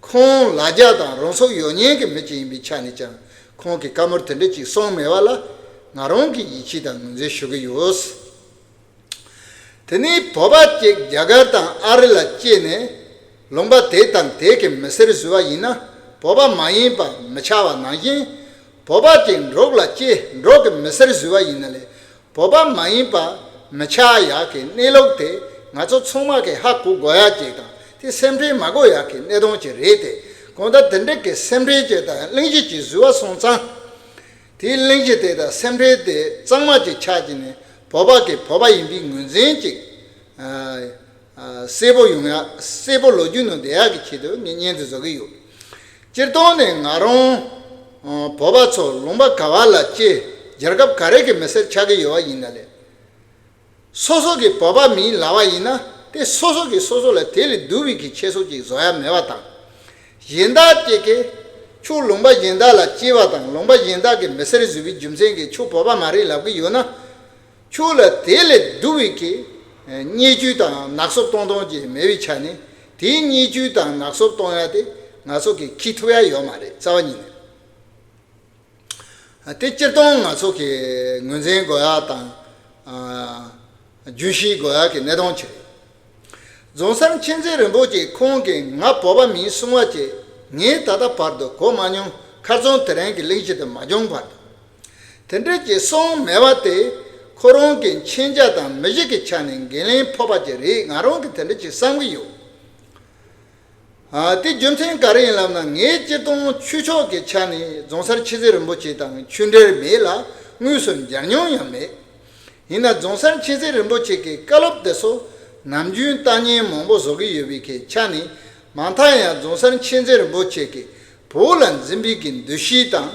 ཁོང་ལ་རྒྱ་དང་རང་ཚུགས་ཡོད་མཁན་གྱི་མི་ཅིག་ཡིན་པའི་ཆ་ནས་ཀྱང་། ཁོང་གིས་བཀའ་མོལ་དེ་འདྲ་ཅིག་གསུངས་མེད་པ་ལ་ང་རང་གིས་ཡིད་ཆེས་དང་ངོས་འཛིན་ཞུ་གི་ཡོད། དེ་ནས་བོད་པ་གཅིག་རྒྱ་གར་དང་ཨ་རི་ལ་སྐྱེས་ནས། ལུང་པ་དེ་དང་དེ་གི་མི་སེར་བཟོས་པ་ཡིན་ན་བོད་པ་མ་ཡིན་པ་མི་ཆགས་པ་ནང་བཞིན། བོད་པ་ཅིག་འབྲོག་ལ་སྐྱེས་འབྲོག་གི་མི་སེར་བཟོས་པ་ཡིན་ན་ལས་བོད་པ་མ་ཡིན་པ་མི་ཆགས་ཡག་གི་གནས་ལུགས་དེ་ང་ཚོ་ཚང་མ་གི་ཧ་གོ་དགོས་ཡག་ཅིག་དང་དེ་སེམས་ཁྲལ་མ་དགོས་ཡག་གི་གནད་དོན་ཅིག་རེད་དེ། གང་ལྟར་དེ་འདྲ་གི་སེམས་ཁྲལ་ཅིག་དང་གླེང་གཞི་ཅིག་བཟོས་པ་སོང་ཙང་། དེའི་གླེང་གཞི་དེ་དང་སེམས་ཁྲལ་དེ་གཙང་མ་ཅིག་ཆགས་ཀྱི་ནས་བོད་པ་གི་བོད་པ་ཡིན་པའི་ངོས་འཛིན་ཅིག་ཨ་ཨ་གསལ་པོ་ཡོང་ཡ་གསལ་པོ་ལོ་རྒྱུས་ནང་བསྡད་ཡག་གི་ཆེད་དུ་ངས་བརྙན་དེ་བཟོ་གི་ཡོད། སྤྱིར་བཏང་ནས་ང་རང་ཨ་བོད་པ་ཚོ་ལུང་པ་ག་བ་ལ་སྐྱེས་རྒྱལ་ཁབ་ག་རེ་གི་མི་སེར་ཆགས་ཀྱི་ཡོད་པ་ཡིན་ན་ལས། སོ་སོ་གི་བོད་པ་མིང་ལབ་པ་ཡིན་ན་དེ་སོ་སོ་གི་སོ་སོ་ལ་དེ་ལས་སྡུག་པའི་གི་ཁྱད་གསོད་ཅིག་བཟོ་ཡ་མེད་པ་དང་། གཞན་དག་ཅིག་གིས་ཁྱོད་ལུང་པ་གཞན་དག་ལ་སྐྱེས་པ་དང་ལུང་པ་གཞན་དག་གི་མི་སེར་བཟོས་པའི་རྒྱུ་མཚན་གྱིས་ཁྱོད་བོད་པ་མ་རེད་ལབ་གི་ཡོད་ན། ཁྱོད་ལ་དེ་ལས་སྡུག་པའི་གི་བརྙས་བཅོས་དང་ནག་སུབ་གཏོང་སྟངས་ཅིག་མེད་པའི་ཆ་ནས་དེའི་བརྙས་བཅོས་དང་ནག་སུབ་གཏོང་ཡ་དེ་ང་ཚོ་གིས་འཁྱེར་ཐུབ་ཡ་ཡོད་མ་རེད་རྩ་བ་ཉིད་ནས། དེ་སྤྱིར་བཏང་ང་ཚོ་གི་ངོས་འཛིན་དགོས་ཡག་དང་། རྒྱུན་ཤེས་དགོས་ཡག་གི་གནད་དོན་ཆེ། རྫོང་སར་མཁྱེན་བརྩེ་རིན་པོ་ཆེ་ཁོང་གིས་ང་བོད་པ་མིན་གསུང་བ་བཅས་ངས་ད་ལྟ་བར་དུ་གོ་མ་མྱོང་། ཁ་རྩང་དེ་རིང་གི་གླེང་གཞི་དེ་མ་བྱུང་བར་དུ། དེ་འདྲ་ཅིག་གསུངས་མེད་པ་དེ་ཁོ་རང་གི་མཁྱེན་རྒྱ་དང་མི་གཞི་གི་ཆ་ནས་འགན་ལེན་ཕོག་པ་ཅིག་རེད། ང་རང་གིས་དེ་འདྲ་ཅིག་བསམ་གི་ཡོད། ཨ་དེ་རྒྱུ་མཚན་ག་རེ་ཡིན་ལབ་ན། ངས་སྤྱིར་བཏང་ཆོས་ཕྱོགས་ཀྱི་ཆ་ནས་རྫོང་སར་མཁྱེན་བརྩེ་རིན་པོ་ཆེ་དང་ཆོས་འབྲེལ་མེད་ལ་དངོས་སུ་མཇལ་མྱོང་ཡང་མེད། ཡིན་ན་རྫོང་སར་མཁྱེན་བརྩེ་རིན་པོ་ཆེ་གི་བཀའ་སློབ་དེ་ཚོ་ནམ་རྒྱུན་ལྟ་ཉན་མང་པོ་བཟོ་གི་ཡོད་པའི་གི་ཆ་ནས། མ་མཐའ་ཡང་རྫོང་སར་མཁྱེན་བརྩེ་རིན་པོ་ཆེ་གིས་བོད་ལ་འཛིན་པའི་གི་འདུ་ཤེས་དང་།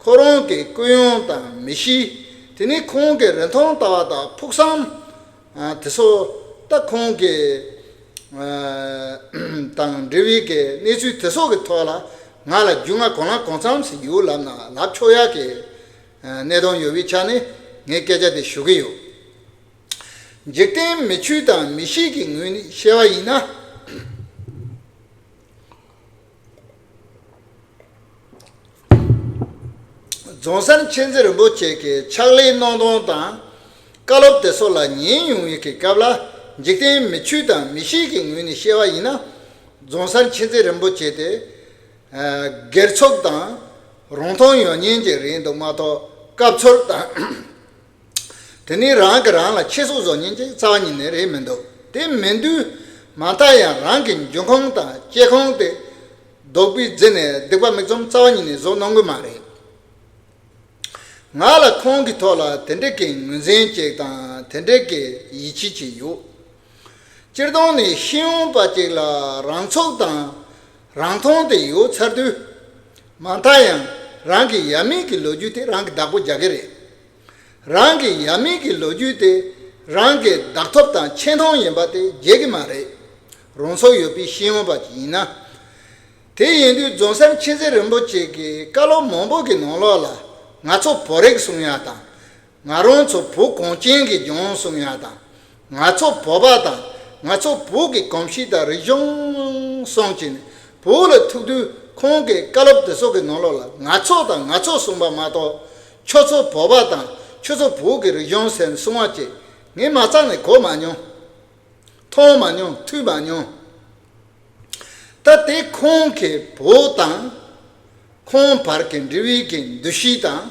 ཁོ་རང་གི་ཀུན་སློང་དང་མི་གཤིས། དེ་ནས་ཁོང་གི་རིན་ཐང་ལྟ་བ་དང་ཕུགས་བསམ། ཨ་དེ་ཚོ་ད་ཁོང་གི་ཨ་དང་འབྲེལ་བའི་གི་གནས་ཚུལ་དེ་ཚོ་གི་ཐོག་ལ་ང་ལ་རྒྱུས་མངའ་གང་ལ་གང་འཚམ་ཞིག་ཡོད་ལབ་ན་ལབ་ཆོག་ཡག་གི་ཨ་གནད་དོན་ཡོད་པའི་ཆ་ནས་ངས་སྐད་ཆ་དེ་ཞུ་གི་ཡོད། འཇིག་རྟེན་མི་ཆོས་དང་མི་གཤིས་ཀྱི་ངོས་ནས་བཤད་པ་ཡིན་ན། རྫོང་སར་མཁྱེན་བརྩེ་རིན་པོ་ཆེ་གི་ཕྱག་ལས་གནང་སྟངས་དང་། བཀའ་སློབ་དེ་ཚོ་ལ་ཉན་ཡོང་བའི་གི་སྐབས་ལ། འཇིག་རྟེན་མི་ཆོས་དང་མི་གཤིས་ཀྱི་ངོས་ནས་བཤད་པ་ཡིན་ན། རྫོང་སར་མཁྱེན་བརྩེ་རིན་པོ་ཆེ་དེ་ཨ་སྒེར་ཚུགས་དང་རང་མཐོང་ཡོད་མཁན་ཅིག་རེད་འདུག་མ་གཏོགས་སྐབས་འཚོལ་དང་། དེ་ནས་རང་གིས་རང་ལ་ཁྱད་གསོད་བཟོ་མཁན་ཅིག་རྩ་བ་ཉིད་ནས་རེད་མི་འདུག་དེ་མིན་དུས་མ་མཐའ་ཡང་རང་གི་འབྱུང་ཁུངས་དང་སྐྱེ་ཁུངས་དེ་རྡོག་པས་བརྫིས་ནས་སྡིག་པ་མིག་བཙུམ་རྩ་བ་ཉིད་ནས་བཟོ་གནང་གི་མ་རེད། ང་ལ་ཁོང་གི་ཐོག་ལ་དེ་འདྲ་གི་ངོས་འཛིན་ཅིག་དང་དེ་འདྲ་གི་ཡིད་ཆེས་ཅིག་ཡོད། སྤྱིར་བཏང་ནས་ཤེས་ཡོན་པ་ཅིག་ལ་རང་ཚུགས་དང་རང་མཐོང་དེ་ཡོད་ཚར་དུས། མ་མཐའ་ཡང་རང་གི་ཡབ་མེས་ཀྱི་ལོ་རྒྱུས་དེ་རང་གི་བདག་པོ་རྒྱག་གི་རེད། རང་གི་ཡབ་མེས་ཀྱི་ལོ་རྒྱུས་དེ་རང་གི་བདག་ཐོབ་དང་ཆེ་མཐོང་ཡིན་པ་དེ་བརྗེད་ཀྱི་མ་རེད། རང་ཚུགས་ཡོད་པའི་ཤེས་ཡོན་པ་ཅིག་ཡིན་ན། དེ་ཡིན་དུས་རྫོང་སར་མཁྱེན་བརྩེ་རིན་པོ་ཆེ་གི་བཀའ་སློབ་མང་པོ་གི་ནང་ལོགས་ལ་ང་ཚོ་བོད་རིགས་གསུང་ཡག་དང་། ང་རང་ཚོ་བོད་གངས་ཅན་གྱི་ལྗོངས་གསུང་ཡག་དང་། ང་ཚོ་བོད་པ་དང་ང་ཚོ་བོད་ཀྱི་གོམས་གཤིས་དང་རིག་གཞུང་གསུང་བྱས་ནས་བོད་ལ་ཐུག་དུས། ཁོང་གི་བཀའ་སློབ་དེ་ཚོ་གི་ནང་ལོགས་ལ་ང་ཚོ་དང་ང་ཚོ་གསུངས་པ་མ་གཏོགས། ཁྱོད་ཚོ་བོད་པ་དང་ཁྱོད་ཚོ་བོད་ཀྱི་རིག་གཞུང་ཟེར་ནས་གསུང་བ་ཅིག་ངས་མ་རྩ་ནས་གོ་མ་མྱོང་། མཐོང་མ་མྱོང་། ཐོས་མ་མྱོང་། ད་དེ་ཁོང་གི་བོད་དང་ཁོང་བར་གྱི་འབྲེལ་བའི་གི་འདུ་ཤེས་དང་།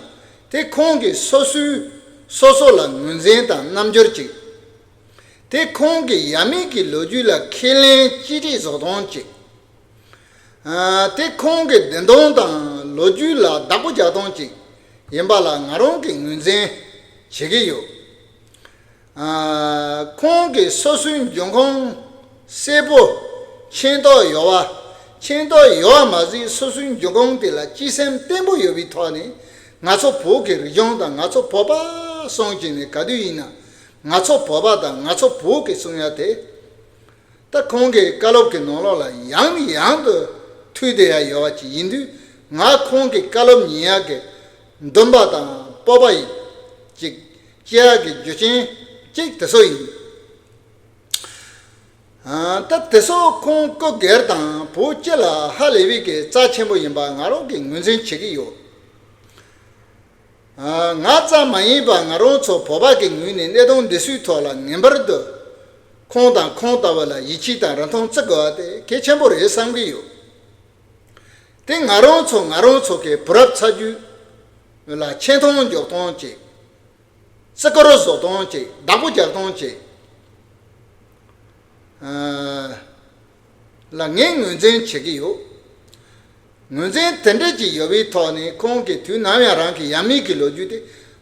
དེ་ཁོང་གི་སོ་སོའི་སོ་སོ་ལ་ངོས་འཛིན་དང་རྣམ་འགྱུར་ཅིག་དེ་ཁོང་གི་ཡབ་མེས་ཀྱི་ལོ་རྒྱུས་ལ་ཁས་ལེན་གཅེས་སྤྲས་བཟོ་སྟངས་ཅིག་ཨ་དེ་ཁོང་གི་བདེན་དོན་དང་ལོ་རྒྱུས་ལ་བདག་པོ་རྒྱག་སྟངས་ཅིག་ཡིན་པ་ལ་ང་རང་གིས་ངོས་འཛིན་བྱེད་ཀྱི་ཡོད། ཨ་ཁོང་གིས་སོ་སོའི་འབྱུང་ཁུངས་གསལ་པོ་མཁྱེན་རྟོགས་ཡོད་པ། མཁྱེན་རྟོགས་ཡོད་པ་མ་ཟད་སོ་སོའི་འབྱུང་ཁུངས་དེ་ལ་གཅེས་སེམས་བརྟན་པོ་ཡོད་པའི་ཐོག་ནས། ང་ཚོ་བོད་ཀྱི་རིག་གཞུང་དང་ང་ཚོ་བོད་པ་གསུང་བྱས་ནས་ག་དུས་ཡིན་ན་ང་ཚོ་བོད་པ་དང་ང་ཚོ་བོད་ཀྱི་གསུང་ཡ་དེ། ད་ཁོང་གི་བཀའ་སློབ་ཀྱི་ནང་ལོགས་ལ་ཡང་ནས་ཡང་དུ་ཐོས་བསྡད་ཡ་ཡོད་པ་ཅིག་ཡིན་དུས། ང་ཁོང་གི་བཀའ་སློབ་ཉན་ཡ་གི་འདུན་པ་དང་སྤོབས་པ་ཡིན་ཅིག་སྐྱེ་ཡ་གི་རྒྱུ་རྐྱེན་ཅིག་དེ་ཚོ་ཡིན། ཨ་ད་དེ་ཚོ་ཁོང་སྐུ་སྒེར་དང་བོད་སྤྱི་ལ་ཧ་ལས་པའི་གི་རྩ་ཆེན་པོ་ཡིན་པ་ང་རང་གིས་ངོས་འཛིན་བྱེད་ཀྱི་ཡོད། ཨ་ང་ཙམ་མ་ཡིན་པར་ང་རང་ཚོ་བོད་པ་གི་ངོས་ནས་གནད་དོན་འདི་ཚོའི་ཐོག་ལ་ངེས་པར་དུ་ ཁོང་དང་ཁོང་ལྟ་བུ་ལ་ཡིད་ཆེས་དང་རིན་ཐང་བརྩི་དགོས་པ་དེ་གལ་ཆེན་པོ་རེད་བསམ་གྱི་ཡོད། དེ་ང་རང་ཚོ་ང་རང་ཚོ་གི་བུ་རབས་ཚ་རྒྱུད་ལ་ཆེ་མཐོང་འཇོག་སྟངས་ཅིག་བརྩི་བཀུར་བཟོ་སྟངས་ཅིག་བདག་པོ་རྒྱག་སྟངས་ཅིག་ལ་ངས་ངོས་འཛིན་བྱེད་ཀྱི་ཡོད། ངོས་འཛིན་དེ་འདྲ་ཅིག་ཡོད་པའི་ཐོག་ནས་ཁོང་གིས་དུས་ནམ་ཡང་རང་གི་ཡབ་མེས་ཀྱི་ལོ་རྒྱུས་དེ་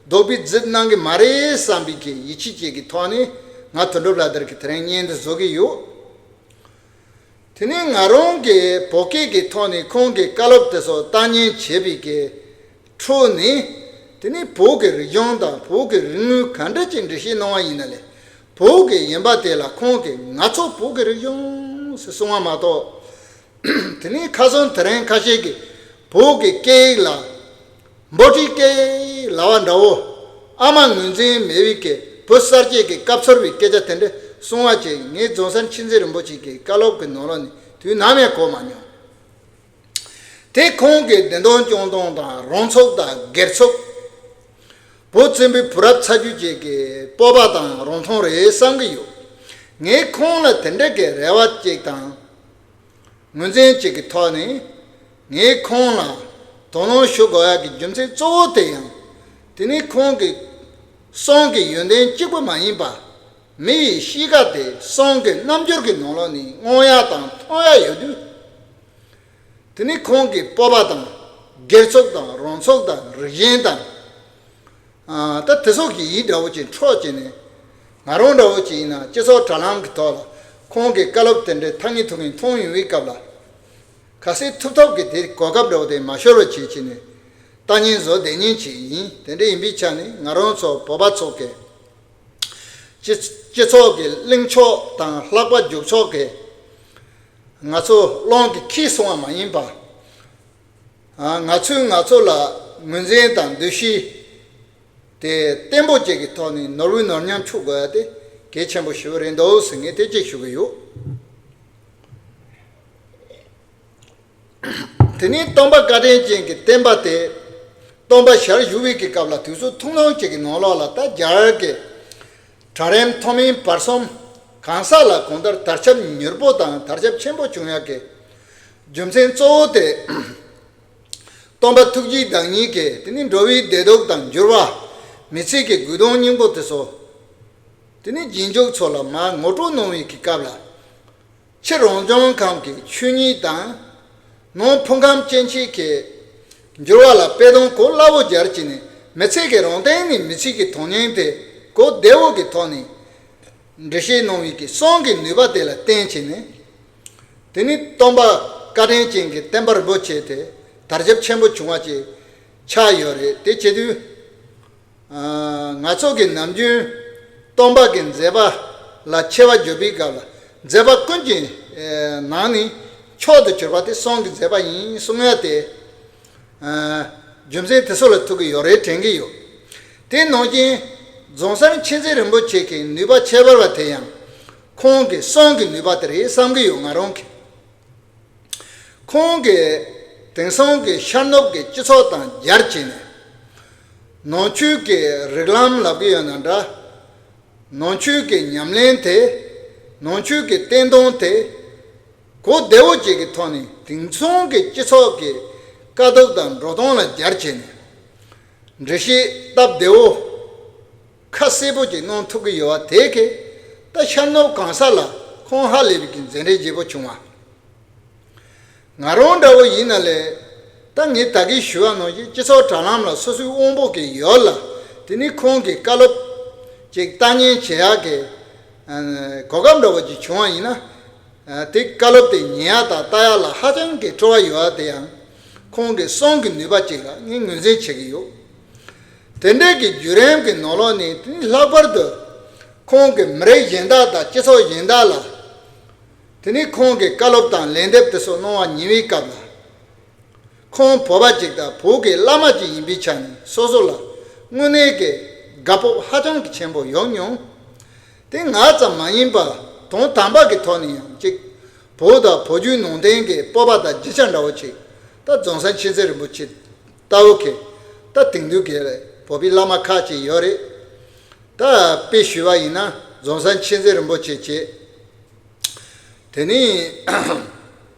རྡོག་པས་བརྫིས་གནང་གི་མ་རེད་བསམ་པའི་གི་ཡིད་ཆེས་ཅིག་གི་ཐོག་ནས་ང་དོན་གྲུབ་ལགས་འདིར་གི་དེ་རིང་བརྙན་འདི་བཟོ་གི་ཡོད། དེ་ནས་ང་རང་གིས་བོད་སྐད་ཀྱི་ཐོག་ནས་ཁོང་གི་བཀའ་སློབ་དེ་ཚོ་བཏང་ཉན་བྱས་པའི་གི་ཁྲོད་ནས། དེ་ནས་བོད་ཀྱི་རིག་གཞུང་དང་བོད་ཀྱི་རིག་དངོས་ག་འདྲ་ཅིག་འགྲེལ་བཤད་གནང་བ་ཡིན་ན་ལས། བོད་ཀྱི་ཡིན་པ་དེ་ལ་ཁོང་གིས་ང་ཚོ་བོད་ཀྱི་རིག་གཞུང་ཟེར་གསུང་བ་མ་གཏོགས། དེ་ནས་ཁ་སང་དེ་རིང་ཁ་ཤས་ཀྱིས་བོད་ཀྱི་སྐད་ཡིག་ལ་འབོད་སྒྲིག་སྐད་ཡིག་ལབ་པ་འདྲ་བོ། ཨ་མ་ངོས་འཛིན་མེད་པའི་སྐད། བོད་གསར་སྐྱེས་ཀྱི་སྐབས་འཚོལ་བའི་སྐད་ཆ་དེ་འདྲ་གསུང་བ་བཅས་ངས་རྫོང་སར་མཁྱེན་བརྩེ་རིན་པོ་ཆེ་གི་བཀའ་སློབ་ཀྱི་ནང་ལོགས་ནས་དུས་ནམ་ཡང་གོ་མ་མྱོང་། དེ་ཁོང་གི་བདེན་དོན་སྐྱོང་སྟངས་དང་རང་ཚུགས་དང་སྒེར་ཚུགས། བོད་བཙན་པོའི་བུ་རབས་ཚ་རྒྱུད་ཅིག་གི་སྤོབས་པ་དང་རང་མཐོང་རེད་བསམ་གྱི་ཡོད། ངས་ཁོང་ལ་དེ་འདྲ་གི་རེ་བ་ཅིག་དང་། ངོས་འཛིན་ཅིག་གི་ཐོག་ནས། ངས་ཁོང་ལ་དོ་སྣང་ཞུ་དགོས་ཡག་གི་རྒྱུ་མཚན་གཙོ་བོ་དེ་ཡང་། དེ་ནི་ཁོང་གི་གསུང་གི་ཡོན་ཏན་གཅིག་པུ་མ་ཡིན་པ། མི་ཡི་གཤིས་ཀ་དེ་གསུང་གི་རྣམ་འགྱུར་གྱི་ནང་ལོགས་ནས་མངོན་ཡག་དང་མཐོང་ཡག་ཡོད་དུས། དེ་ནི་ཁོང་གི་སྤོབས་པ་དང་། སྒེར་ཚུགས་དང་རང་ཚུགས་དང་རིགས་ཞེན་དང་། ཨ། ད་དེ་ཚོ་གི་ཡིད་འདྲ་བོ་ཅིག་འཕྲོག་བྱས་ནས། ང་རང་འདྲ་བོ་ཅིག་ཡིན་ན་སྤྱི་ཚོགས་དྲ་ལམ་གྱི་ཐོག་ལ་ཁོང་གི་བཀའ་སློབ་དེ་འདྲའི་ཐ་སྙད་ཐུག་མཁན་མཐོང་ཡོང་བའི་སྐབས་ལ། གལ་སྲིད་ཐུབ་ཐུབ་ཀྱི་དེ་གོ་སྐབས་འདྲ་བོ་དེ་མ་ཤོར་བ་བྱེད་བྱས་ནས་ལྟ་ཉན་བཟོ་བསྡད་ཉན་ཅིག་ཡིན། དེ་འདྲ་ཡིན་པའི་ཆ་ནས་ང་རང་ཚོ་བོད་པ་ཚོ་གི་སྤྱི་སྤྱི་ཚོགས་ཀྱི་གླེང་ཕྱོགས་དང་ལྷག་པ་རྒྱུག་ཕྱོགས་ཀྱི་ང་ཚོ་རླུང་གིས་འཁྱེར་སོང་བ་མ་ཡིན་པ། ང་ཚོས་ང་ཚོ་ལ་ངོས་འཛིན་དང་འདུ་ཤེས་དེ་བརྟན་པོ་ཅིག་གི་ཐོག་ནས་ནོར་བུའི་ནོར་ཉམས་འཁྱུག་དགོས་ཡ་དེ་གལ་ཆེན་པོ་ཞིག་རེད་འདུག་ཟེར་ངས་དེ་གཅིག་ཞུ་གི་ཡོད། དེ་ནས་སྟོན་པ་བཀའ་དྲིན་ཅན་གྱི་བསྟན་པ་དེ་སྟོན་པ་ཞལ་བཞུགས་པའི་གི་སྐབས་ལ་དུས་ཚོད་ཐུང་ཐུང་ཅིག་གི་ནང་ལོགས་ལ་ད་རྒྱ་གར་གྱི་གྲལ་རིམ་མཐོ་དམན་བར་གསུམ་གང་ཟག་ལ་གང་ལྟར་དར་ཁྱབ་མྱུར་པོ་དང་དར་ཁྱབ་ཆེན་པོ་བྱུང་ཡག་གི་རྒྱུ་མཚན་གཙོ་བོ་དེ། སྟོན་པ་ཐུགས་རྗེའི་བདག་ཉིད་ཀྱིས་དེ་ནི་འགྲོ་བའི་བདེ་སྡུག་དང་འགྱུར་བ། མི་ཚེ་གི་དགོས་དོན་སྙིང་པོ་དེ་ཚོ། དེ་ནི་རྗེས་འཇུག་ཚོ་ལ་མར་ངོ་སྤྲོད་གནང་བའི་གི་སྐབས་ལ། ཕྱི་རང་བྱུང་ཁམས་ཀྱི་ཆོས་ཉིད་དང་། ནང་ཕུང་ཁམས་སྐྱེ་མཆེད་ཀྱི་འགྱུར་བ་ལ་དཔེ་དོན་གོ་སླ་བོ་སྦྱར་བྱས་ནས་མི་ཚེ་གི་རང་སྟེང་ནས་མི་ཚེ་གི་དོན་སྙིང་དེ་གོ་བདེ་བོ་གི་ཐོག་ནས་འགྲེལ་བཤད་གནང་བའི་གི་གསུང་གི་ནུས་པ་དེ་ལ་བརྟེན་བྱས་ནས། དེ་ནི་སྟོན་པ་བཀའ་དྲིན་ཅན་གྱི་བསྟན་པ་རིན་པོ་ཆེ་དེ་དར་ཁྱབ་ཆེན་པོ་བྱུང་བ་ཅིག་ཆགས་ཡོད་རེད། དེ་བྱེད་དུས། ང་ཚོ་གི་ནམ་རྒྱུན་སྟོན་པ་གི་མཛད་པ་ལ་ཆེ་བ་བརྗོད་པའི་སྐབས་ལ་མཛད་པ་ཀུན་གྱི་ནང་ནས་མཆོག་ཏུ་གྱུར་པ་དེ་གསུང་གི་མཛད་པ་ཡིན་གསུང་ཡ་དེ། རྒྱུ་མཚན་དེ་ཚོ་ལ་ཐུག་གི་ཡོད་རེད་དྲན་གི་ཡོད། དེ་ནང་བཞིན་རྫོང་སར་མཁྱེན་བརྩེ་རིན་པོ་ཆེ་གི་ནུས་པ་ཁྱད་པར་བ་དེ་ཡང་ཁོང་གི་གསུང་གི་ནུས་པ་དེ་རེད་བསམ་གི་ཡོད་ང་རང་གི། ཁོང་གིས་དེང་སང་གི་ཤར་ནུབ་ཀྱི་སྤྱི་ཚོགས་དང་སྦྱར་བྱས་ནས། ནང་ཆོས་ཀྱི་རིགས་ལམ་ལབ་ཀྱི་ཡོད་ན་འདྲ། ནང་ཆོས་ཀྱི་ཉམས་ལེན་དེ། ནང་ཆོས་ཀྱི་བསྟན་དོན་དེ། གོ་བདེ་བོ་ཅིག་གི་ཐོག་ནས་དེང་སང་གི་སྤྱི་ཚོགས་ཀྱི་དཀའ་སྡུག་དང་འགྲོ་སྟངས་ལ་སྦྱར་བྱས་ནས། འགྲེལ་བཤད་སྟབས་བདེ་བོ། ཁ་གསལ་པོ་ཅིག་གནང་ཐུབ་ཀྱི་ཡོད་པ་དེ་གིས་ད་ཤར་ནུབ་གང་ས་ལ་ཁོང་ཧ་ལས་པའི་གི་མཛད་འཕྲིན་རྒྱས་པོ་བྱུང་བ། ང་རང་འདྲ་བོ་ཡིན་ན་ལས། ད་ངས་ད་གིན་ཞུ་བ་ནང་བཞིན་སྤྱི་ཚོགས་དྲ་ལམ་ལ་སོ་སོའི་དབང་པོ་གི་ཡོད་ལ། དེ་ནི་ཁོང་གི་བཀའ་སློབ་ཅིག་ལྟ་ཉན་བྱེད་ཡག་གི་གོ་སྐབས་འདྲ་བོ་ཅིག་བྱུང་བ་ཡིན་ན། དེ་བཀའ་སློབ་དེ་ཉན་ཡག་དང་ལྟ་ཡག་ལ་ཧ་ཅང་གི་སྤྲོ་བ་ཡོད་པ་དེ་ཡང་ཁོང་གི་གསུང་གི་ནུས་པ་ཅིག་ལ་ངས་ངོས་འཛིན་བྱེད་ཀྱི་ཡོད། དེ་འདྲའི་གི་བརྒྱུད་རིམ་གྱི་ནང་ལོགས་ནས་དེ་ནི་ལྷག་པར་དུ་ཁོང་གི་མི་རིགས་གཞན་དག་དང་སྤྱི་ཚོགས་གཞན་དག་ལ། དེ་ནི་ཁོང་གི་བཀའ་སློབ་དང་ལན་འདེབས་དེ་ཚོ་གནང་བ་ཉན་པའི་སྐབས་ལ། ཁོང་བོད་པ་ཅིག་དང་བོད་ཀྱི་བླ་མ་ཅིག་ཡིན་པའི་ཆ་ནས་སོ་སོ་ལ་དངོས་གནས་ཀྱི་དགའ་སྤོབས་ཧ་ཅང་གི་ཆེན་པོ་ཡོང་མྱོང་། དེ་ང་ཙམ་མ་ཡིན་པར་དོན་དམ་པ་གི་ཐོག་ནས་ཡང་ཅིག་བོད་དང་བོད་བརྒྱུད་ནང་བསྟན་གྱི་སྤོབས་པ་དང་བརྗིད་ཆགས་འདྲ་བོ་ཅིག་ད་རྫོང་སར་མཁྱེན་བརྩེ་རིན་པོ་ཆེ་ལྟ་བུ་གི་ད་དེང་དུས་ཀྱི་བོད་པའི་བླ་མ་ཁག་ཅིག་ཡོད་རེད། ད་དཔེ་ཞུས་པ་ཡིན་ན་རྫོང་སར་མཁྱེན་བརྩེ་རིན་པོ་ཆེ་བྱས། དེ་ནས་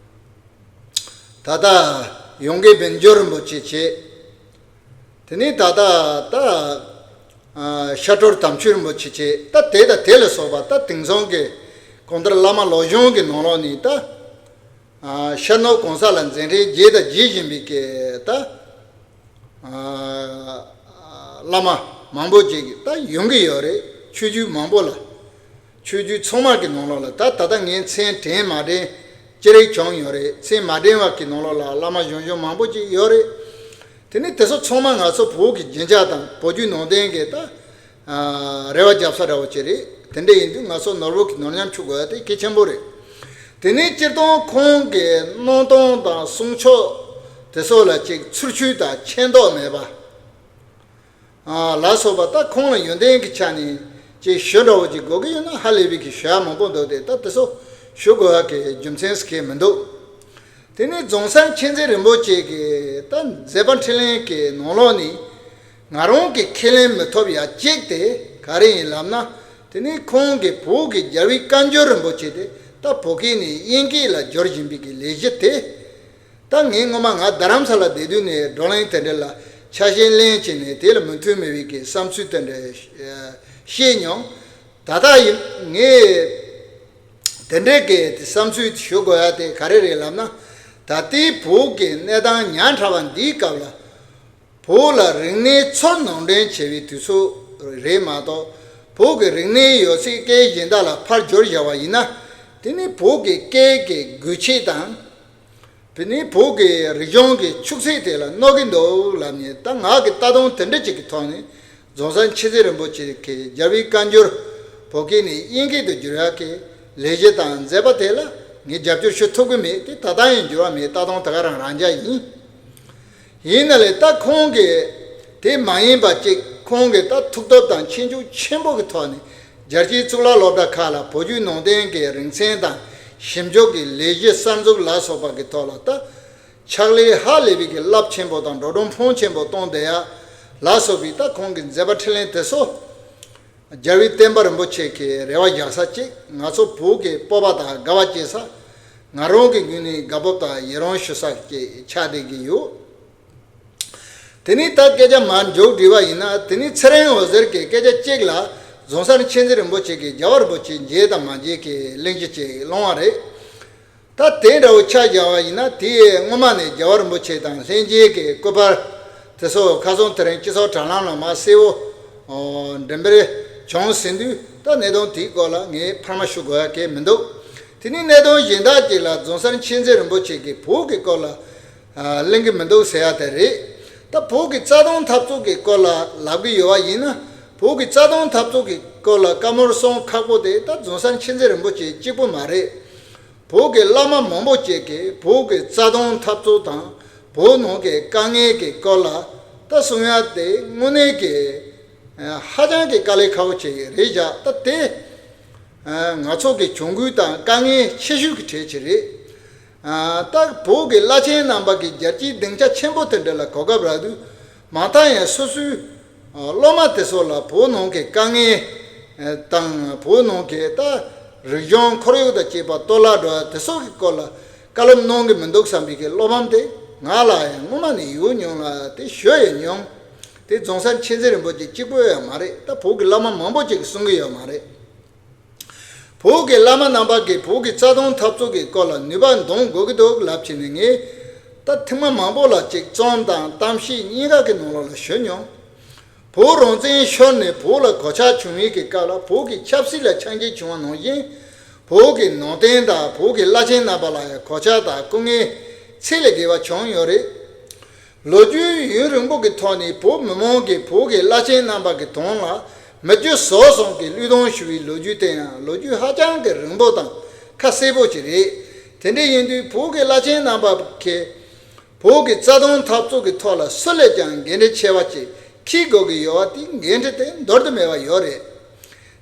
ད་ལྟ་ཡོངས་དགེ་དཔལ་འབྱོར་རིན་པོ་ཆེ་བྱས། དེ་ནས་ད་ལྟ་ད་ཤར་གྲོལ་དམ་ཆོས་རིན་པོ་ཆེ་བྱས། ད་དེ་དང་དེ་ལ་སོགས་པ་ད་དེང་སང་གི་གང་ལྟར་བླ་མ་ལོ་གཞོན་གྱི་ནང་ལོགས་ནས་ད་ཤར་ནུབ་གང་ས་ལ་མཛད་འཕྲིན་རྒྱས་དང་རྒྱས་བཞིན་པའི་གི་ད་བླ་མ་མང་པོ་ཅིག་ད་ཡོང་གི་ཡོད་རེད། ཆོས་བརྒྱུད་མང་པོ་ལ། ཆོས་བརྒྱུད་ཚང་མ་གི་ནང་ལོགས་ལ་ད་ད་ལྟ་ངས་མཚན་དྲན་མ་དྲན་ཅི་རིགས་བྱུང་ཡོད་རེད། མཚན་མ་དྲན་བ་གི་ནང་ལོགས་ལ་བླ་མ་གཞོན་གཞོན་མང་པོ་ཅིག་ཡོད་རེད། དེ་ནི་དེ་ཚོ་ཚང་མ་ང་ཚོ་བོད་ཀྱི་རྒྱུན་ཆགས་དང་བོད་བརྒྱུད་ནང་བསྟན་གྱི་ད་རེ་བ་རྒྱབ་ས་འདྲ་བོ་ཅིག་རེད། དེ་འདྲ་ཡིན་དུས་ང་ཚོ་ནོར་བུ་གི་ནོར་ཉམས་འཁྱུག་དགོས་ཡ་དེ་གལ་ཆེན་པོ་རེད། དེ་ནི་སྤྱིར་བཏང་ཁོང་གི་གནང་སྟངས་དང་གསུང་ཆོས་དེ་ཚོ་ལ་ཅིག་ཚུལ་འཆོས་དང་མཁྱེན་རྟོགས་མེད་པ། ལ་སོགས་པ་ད་ཁོང་ལ་ཡོན་ཏན་གྱི་ཆ་ནས་ཅིག་ཞུ་འདྲ་བོ་ཅིག་དགོས་ཀྱི་ཡོད་ན་ཧ་ལས་པའི་གི་ཞུ་ཡ་མང་པོ་འདུག་སྟེ། ད་དེ་ཚོ་ཞུ་དགོས་ཡ་གི་རྒྱུ་མཚན་ཟེར་མཁན་མི་འདུག་དེ་ནས་རྫོང་སར་མཁྱེན་བརྩེ་རིན་པོ་ཆེ་གི་ད་མཛད་པ་འཕྲིན་ལས་ཀྱི་ནང་ལོགས་ནས་ང་རང་གི་ཁས་ལེན་མི་ཐོབ་ཡ་གཅིག་དེ་ག་རེ་ཡིན་ལབ་ན། དེ་ནས་ཁོང་གི་བོད་ཀྱི་རྒྱལ་བའི་བཀའ་འགྱུར་རིན་པོ་ཆེ་དེ་ད་བོད་སྐད་ནས་དབྱིན་སྐད་ལ་བསྒྱུར་བཞིན་པའི་གི་ལས་གཞི་དེ། ད་ངས་སྔོན་མ་ང་རྡ་རམ་ས་ལ་བསྡད་དུས་ནས་བགྲོ་གླེང་དེ་འདྲ་ལ་ཆ་ཤས་ལེན་བྱས་ནས་དེ་ལ་མོས་མཐུན་མེད་པའི་གི་བསམ་ཚུལ་དེ་འདྲ་བཤད་མྱོང་། ད་ལྟ་ཡིན་ངས་དེ་འདྲའི་གི་བསམ་ཚུལ་ཞུ་དགོས་ཡ་དེ་ག་རེ་རེད་ལབ་ན། ད་ལྟའི་བོད་ཀྱི་གནས་སྟངས་ཉག་ཕྲ་བ་འདིའི་སྐབས་ལ་བོད་ལ་རིག་གནས་ཚུར་ནང་འདྲེན་བྱེད་པའི་དུས་ཚོད་རེད་མ་གཏོགས། བོད་ཀྱི་རིག་གནས་ཡོད་ཚད་སྐད་གཞན་དག་ལ་ཕར་བསྒྱུར་བཞག་པ་ཡིན་ན། དེ་ནི་བོད་ཀྱི་སྐད་ཀྱི་དགོས་ཆེད་དང་། དེ་ནི་བོད་ཀྱི་རིག་གཞུང་གི་ཕྱུགས་ཚད་དེ་ལ་གནོད་ཀྱི་འདུག་ལབ་ནས། ད་ང་གི་ལྟ་སྟངས་དེ་འདྲ་ཅིག་གི་ཐོག་ནས་རྫོང་སར་མཁྱེན་བརྩེ་རིན་པོ་ཆེ་གི་རྒྱལ་བའི་བཀའ་འགྱུར་བོད་སྐད་ནས་དབྱིན་སྐད་དུ་བསྒྱུར་ཡག་གི་ལས་གཞི་དང་མཛད་པ་དེ་ལ་ངས་རྒྱབ་སྐྱོར་ཞུ་ཐུབ་ཀྱི་མེད་དེ། ད་ལྟ་ཡང་འགྱུར་བ་མེད། ལྟ་སྟངས་ད་ག་རང་རང་འཇགས་ཡིན། ཡིན་ན་ལས་ད་ཁོང་གིས་དེ་མ་ཡིན་པ་ཅིག་ཁོང་གིས་ད་ཐུགས་སྟོབས་དང་ཁྱེད་ཆོས་ཆེན་པོ་གི་ཐོག་ནས་རྒྱལ་སྤྱིའི་གཙུག་ལག་སློབ་གྲྭ་ཁག་ལ་བོད་བརྒྱུད་ནང་བསྟན་གྱི་རིག་ཚན་དང་ཞིབ་འཇུག་གི་ལས་གཞི་གསར་འཛུགས་ལ་སོགས་པ་གི་ཐོག་ལ་ད་ཕྱག་ལས་ཧ་ལས་པའི་གི་རླབས་ཆེན་པོ་དང་འགྲོ་གྲོན་ཕོན་ཆེན་པོ་གཏོང་བསྡད་ཡ་ལ་སོགས་པའི་ད་ཁོང་གི་མཛད་པ་འཕྲིན་ལས་དེ་ཚོ། རྒྱལ་བའི་བསྟན་པ་རིན་པོ་ཆེ་གི་རེ་བ་རྒྱག་ས་གཅིག་ང་ཚོ་བོད་ཀྱི་སྤོབས་པ་དང་དགའ་བ་སྐྱེ་ས། ང་རང་གི་ངོས་ནས་དགའ་སྤོབས་དང་ཡི་རང་ཞུ་ས་གཅིག་ཆགས་བསྡད་ཀྱི་ཡོད། དེ་ནས་ད་སྐད་ཆ་མར་མཇུག་སྒྲིལ་བ་ཡིན་ན། དེ་ནས་ཚེ་རིང་འོད་ཟེར་གྱི་སྐད་ཆ་གཅིག་ལ་རྫོང་སར་མཁྱེན་བརྩེ་རིན་པོ་ཆེ་གིས་རྒྱལ་བ་རིན་པོ་ཆེ་མཇལ་དང་མ་མཇལ་གྱི་གླེང་གཞི་གཅིག་སློང་བ་རེད། ད་དེ་འདྲ་བོ་ཆ་བཞག་པ་ཡིན་ན། དེ་སྔོན་མ་ནས་རྒྱལ་བ་རིན་པོ་ཆེ་དང་ལྷན་རྒྱས་ཀྱི་སྐུ་པར་དེ་ཚོ་ཁ་སང་དེ་རིང་སྤྱི་ཚོགས་དྲ་ལམ་ལ་མར་གསལ་བོ་འགྲེམས་སྤེལ་བྱུང་ཟིན་དུས། ད་གནད་དོན་དེའི་སྐོར་ལ་ངས་འཕར་མ་ཞུ་དགོས་ཡ་གང་ཡང་མི་འདུག་དེ་ནས་གནད་དོན་གཞན་དག་ཅིག་ལ་རྫོང་སར་མཁྱེན་བརྩེ་རིན་པོ་ཆེ་གིས་བོད་ཀྱི་སྐོར་ལ་གླེང་གི་མི་འདུག་ཟེར་ཡ་དེ་རེད། ད་བོད་ཀྱི་རྩ་དོན་འཐབ་རྩོད་ཀྱི་སྐོར་ལ་ལབ་ཀྱི་ཡོད་པ་ཡིན་ན། བོད་ཀྱི་རྩ་དོན་འཐབ་རྩོད་ཀྱི་སྐོར་ལ་བཀའ་མོལ་གསུང་ཁག་པོ་དེ་ད་རྫོང་སར་མཁྱེན་བརྩེ་རིན་པོ་ཆེ་གཅིག་པུ་མ་རེད། བོད་ཀྱི་བླ་མ་མང་པོ་ཅིག་གིས་བོད་ཀྱི་རྩ་དོན་འཐབ་རྩོད་དང་བོད་ནང་གི་དཀའ་ངལ་གྱི་སྐོར་ལ་ད་གསུང་ཡ་དེ་དངོས་གནས་ཀྱི་ཧ་ཅང་གི་དཀའ་ལས་ཁག་པོ་ཅིག་རེད་བཞག་ད་དེ་ང་ཚོ་གི་གྱོང་གུད་དང་དཀའ་ངལ་ཆེ་ཤོས་ཀྱི་གྲས་ཅིག་རེད། ད་བོད་ཀྱི་བླ་ཆེན་རྣམ་པ་གིས་རྒྱལ་སྤྱིའི་སྡིངས་ཆ་ཆེན་པོ་དེ་འདྲ་ལ་གོ་སྐབས་རག་དུས། མ་མཐའ་ཡང་སོ་སོའི་སློབ་མ་དེ་ཚོ་ལ་བོད་ནང་གི་དཀའ་ངལ་དང་བོད་ནང་གི་ད་རིག་གཞུང་ཁོར་ཡུག་དང་བཅས་པ་གཏོར་བརླག་འགྲོ་བ་དེ་ཚོ་གི་སྐོར་ལ་བཀའ་སློབ་གནང་གི་མི་འདུག་བསམ་པའི་གི་བློ་ཕམ་དེ་ང་ལ་ཡང་སྔོན་མ་ནས་ཡོད་མྱོང་ལ་དེ་ཞུ་ཡང་མྱོང་། དེ་རྫོང་སར་མཁྱེན་བརྩེ་རིན་པོ་ཆེ་གཅིག་པུ་ཡང་མ་རེད། ད་བོད་ཀྱི་བླ་མ་མང་པོ་ཅིག་གིས་གསུང་གི་ཡོད་མ་རེད། བོད་ཀྱི་བླ་མ་རྣམ་པ་གིས་བོད་ཀྱི་རྩ་དོན་འཐབ་རྩོད་ཀྱི་སྐོར་ལ་ནུས་པ་འདོན་དགོས་ཀྱི་འདུག་ལབ་བྱས་ནས་ངས་ད་ཐེངས་མ་མང་པོ་ལ་ཅིག་རྩོམ་དང་གཏམ་བཤད་གཉིས་ཀ་གི་ནང་ལོགས་ལ་ཞུ་མྱོང་། བོད་རང་བཙན་ཤོར་ནས་བོད་ལ་གོད་ཆག་བྱུང་བའི་གི་སྐབས་ལ་བོད་ཀྱི་ཆབ་སྲིད་ལ་ཆ་འགྱེལ་བྱུང་བ་ནང་བཞིན། བོད་ཀྱི་ནང་བསྟན་དང་བོད་ཀྱི་བླ་ཆེན་རྣམ་པ་ལ་ཡང་གོད་ཆག་དང་སྐུ་ངལ་ཚད་ལས་བརྒལ་བ་བྱུང་ཡོད་རེད། ལོ་རྒྱུས་ཡུན་རིང་པོ་གི་ཐོག་ནས་བོད་མི་མང་གིས་བོད་ཀྱི་བླ་ཆེན་རྣམ་པ་གི་དོན་ལ་མི་རྒྱུ་ཟོག་གསུམ་གྱི་བློས་གཏོང་ཞུ་བའི་ལོ་རྒྱུས་དེ་ཡང་ལོ་རྒྱུས་ཧ་ཅང་གི་རིང་པོ་དང་ཁ་གསལ་པོ་ཅིག་རེད། དེ་འདྲ་ཡིན་དུས་བོད་ཀྱི་བླ་ཆེན་རྣམ་པ་གིས་བོད་ཀྱི་རྩ་དོན་འཐབ་རྩོད་ཀྱི་ཐོག་ལ་སུ་ལས་ཀྱང་འགན་འཁྲི་ཆེ་བ་ཅིག་འཁྱེར་དགོས་ཀྱི་ཡོད་པ་དེའི་འགན་འཁྲི་དེ་འདོར་དུ་མེད་པ་ཡོད་རེད།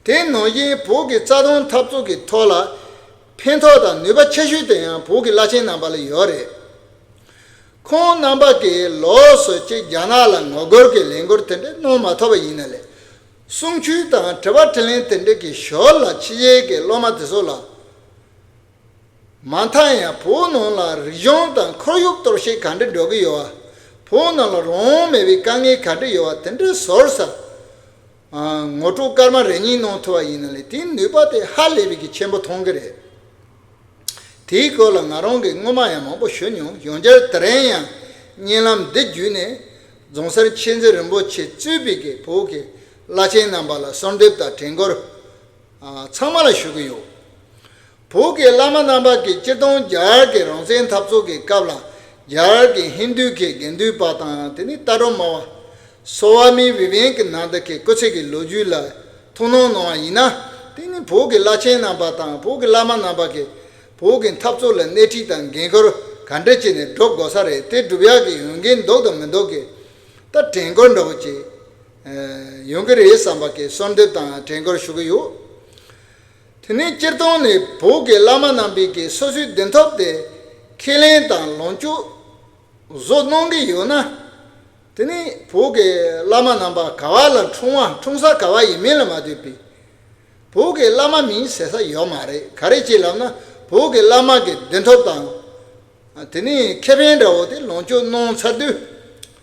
དེ་ནང་བཞིན་བོད་ཀྱི་རྩ་དོན་འཐབ་རྩོད་ཀྱི་ཐོག་ལ་ཕན་ཐོགས་དང་ནུས་པ་ཆེ་ཤོས་དེ་ཡང་བོད་ཀྱི་བླ་ཆེན་རྣམ་པ་ལ་ཡོད་རེད། ཁོང་རྣམ་པ་གིས་ལོགས་སུ་ཅིག་རྒྱ་ནག་ལ་ངོ་རྒོལ་གྱི་ལས་འགུལ་དེ་འདྲ་གནང་མ་ཐུབ་པ་ཡིན་ན་ལས། གསུང་ཆོས་དང་དྲི་བ་དྲིས་ལན་དེ་འདྲ་གི་ཞོར་ལ་ཕྱི་རྒྱལ་གྱི་སློབ་མ་དེ་ཚོ་ལ་ མ་མཐའ་ཡང་བོད་ནང་ལ་རིག་གཞུང་དང་ཁོར་ཡུག་གཏོར་བཤིག་ག་འདྲ་འགྲོ་གི་ཡོད་བ། བོད་ནང་ལ་རང་དབང་མེད་པའི་དཀའ་ངལ་ག་འདྲ་ཡོད་བ་དེ་འདྲའི་ཟུར་ཟ། ངོ་སྤྲོད་སྐར་མ་རེ་གཉིས་གནང་ཐུབ་པ་ཡིན་ན་ལས་དེའི་ནུས་པ་དེ་ཧ་ལས་པའི་གི་ཆེན་པོ་མཐོང་གི་རེད། དེའི་སྐོར་ལ་ང་རང་གིས་སྔོན་མ་ཡང་མང་པོ་ཞུ་མྱོང་། ཡང་བསྐྱར་དེ་རིང་ཡང་བརྙན་ལམ་འདི་བརྒྱུད་ནས་རྫོང་སར་མཁྱེན་བརྩེ་རིན་པོ་ཆེ་གཙོས་པའི་གི་བོད་ཀྱི་བླ་ཆེན་རྣམ་པ་ལ་གསོལ་འདེབས་དང་དྲན་སྐུལ་ཚང་མ་ལ་ཞུ་གི་ཡོད། བོད་ཀྱི་བླ་མ་རྣམ་པ་གིས་སྤྱིར་བཏང་རྒྱ་གར་གྱི་རང་བཙན་འཐབ་རྩོད་ཀྱི་སྐབས་ལ་རྒྱ་གར་གྱི་ཧིན་རྡུ་གི་དགེ་འདུན་པ་དང་དེ་ནི་ཏཱ་རོ་མ་བ། སོ་ཝ་མི་བི་ཝེ་ཀ་ནན་ད་གི་སྐུ་ཚེ་གི་ལོ་རྒྱུས་ལ་ཐུགས་སྣང་གནང་བ་ཡིན་ན། དེ་ནི་བོད་ཀྱི་བླ་ཆེན་རྣམ་པ་དང་བོད་ཀྱི་བླ་མ་རྣམ་པ་གིས་བོད་ཀྱི་འཐབ་རྩོད་ལ་སྣེ་ཁྲིད་དང་འགན་ཁུར་ག་འདྲ་བྱས་ནས་སྒྲུབ་དགོས་ས་རེད། དེ་སྒྲུབ་ཡག་གི་འོས་འགན་འདུག་དང་མི་འདུག་གི་ད་དྲན་སྐུལ་འདྲ་བོ་ཅིག་ཡོང་གི་རེད་བསམ་པ་གི་གསོལ་འདེབས་དང་དྲན་སྐུལ་ཞུ་གི་ཡོད། དེ་ནས་སྤྱིར་བཏང་ནས་བོད་ཀྱི་བླ་མ་རྣམ་པས་ཀྱི་སོ་སོའི་བདེན་ཐོབ་དེ་ཁས་ལེན་དང་ལོངས་སྤྱོད་བཟོ་གནང་གི་ཡོད་ན། དེ་ནི་བོད་ཀྱི་བླ་མ་རྣམ་པ་ག་བ་ལ་འཁྲུངས་པ་འཁྲུངས་ས་ག་བ་ཡིན་མིན་ལ་མ་ལྟོས་པའི་བོད་ཀྱི་བླ་མ་མིན་ཟེར་ས་ཡོད་མ་རེད། ག་རེ་བྱས་ལབ་ན་བོད་ཀྱི་བླ་མ་གི་བདེན་ཐོབ་དང་། དེ་ནས་ཁེ་ཕན་འདྲ་བོ་དེ་ལོངས་སྤྱོད་གནང་ཚར་དུས།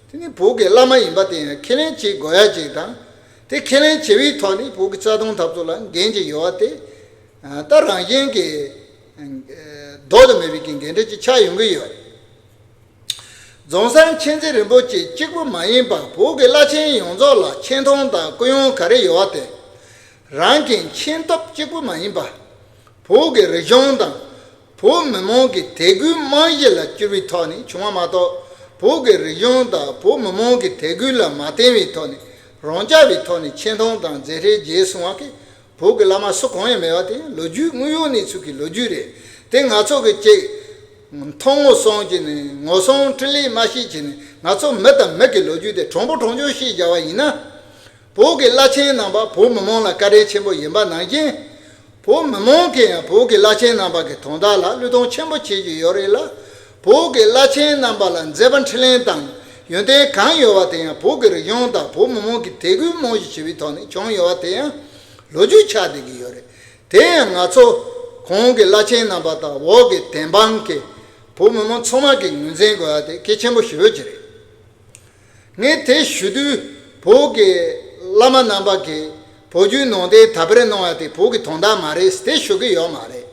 དེ་ནི་བོད་ཀྱི་བླ་མ་ཡིན་པ་དེ་ཡང་ཁས་ལེན་བྱེད་དགོས་ཡ་ཅིག་དང་། དེ་ཁས་ལེན་བྱེད་པའི་ཐོག་ནས་བོད་ཀྱི་རྩ་དོན་འཐབ་རྩོད་ལ་འགན་ཅིག་ཡོད་པ་དེ། ད་རང་བཞིན་གྱིས་ལྡོག་ཏུ་མེད་པའི་གི་འགན་འཁྲི་ཅིག་ཆགས་ཡོང་གི་ཡོད། རྫོང་སར་མཁྱེན་བརྩེ་རིན་པོ་ཆེ་གཅིག་པུ་མ་ཡིན་པར་བོད་ཀྱི་བླ་ཆེན་ཡོངས་རྫོགས་ལ་ཆེ་མཐོང་དང་སྐུ་ཡོན་ག་རེ་ཡོད་པ་དེ། རང་གི་མཁྱེན་སྟོབས་གཅིག་པུ་མ་ཡིན་པར། བོད་ཀྱི་རིག་གཞུང་དང་། བོད་མི་མང་གི་དད་གུས་རྨང་གཞི་ལ་བསྐྱུར་བའི་ཐོག་ནས་བྱུང་བ་མ་གཏོགས། བོད་ཀྱི་རིག་གཞུང་དང་བོད་མི་མང་གི་དད་གུས་ལ་མ་བརྟེན་པའི་ཐོག་ནས་རང་རྐྱ་བའི་ཐོག་ནས་ཆེ་མཐོང་དང་མཛད་བྲེལ་རྒྱས་སོང་བ་གི་བོད་ཀྱི་བླ་མ་སུ་གང་ཡང་མེད་པ་དེ་ལོ་རྒྱུས་དངོས་ཡོད་གནས་ཚུལ་གྱི་ལོ་རྒྱུས་རེད། དེ་ང་ཚོ་གི་ཅིག་མཐོང་ངོ་སོང་བྱས་ནས་ངོ་སོང་འཕྲིན་ལས་མ་ཤེས་བྱས་ནས་ང་ཚོ་མི་དང་མི་གི་ལོ་རྒྱུས་དེ་གྲུང་པོ་གྲུང་ཆུང་ཤེས་བྱ་བ་ཡིན་ན། བོད་ཀྱི་བླ་ཆེན་རྣམ་པ་བོད་མི་མང་ལ་བཀའ་དྲིན་ཆེན་པོ་ཡིན་པ་ནང་བཞིན། བོད་མི་མང་གིས་ཡང་བོད་ཀྱི་བླ་ཆེན་རྣམ་པ་གི་དོན་དག་ལ་བློས་གཏོང་ཆེན་པོ་བྱེད་ཀྱི་ཡོད་རེད་ལ། བོད་ཀྱི་བླ་ཆེན་རྣམ་པ་ལ་མཛད་པ་འཕྲིན་ལས་དང་ཡོན་ཏན་གང་ཡོད་པ་དེ་ཡང་བོད་ཀྱི་རིག་གཞུང་དང་བོད་མི་མང་གི་དད་གུས་རྨང་གཞི་བྱས་པའི་ཐོག་ནས་བྱུང་ཡོད་པ་དེ་ཡང་ལོ་རྒྱུས་ཆགས་བསྡད་ཀྱི་ཡོད་རེད། དེ་ཡང་ང་ཚོ་གོང་གི་བླ་ཆེན་རྣམ་པ་དང་འོག་གི་བདེན་དཔང་གི་བོད་མི་མང་ཚང་མ་གིས་ངོས་འཛིན་དགོས་ཡ་དེ་གལ་ཆེན་པོ་ཞེ་པོ་ཅིག་རེད། ངས་དེ་ཞུ་དུས་བོད་ཀྱི་བླ་མ་རྣམ་པ་གིས་བོད་བརྒྱུད་ནང་བསྟན་དར་སྤེལ་གནང་ཡ་དེ་བོད་ཀྱི་དོན་དག་མ་རེད་དེ་ཞུ་གི་ཡོད་མ་རེད།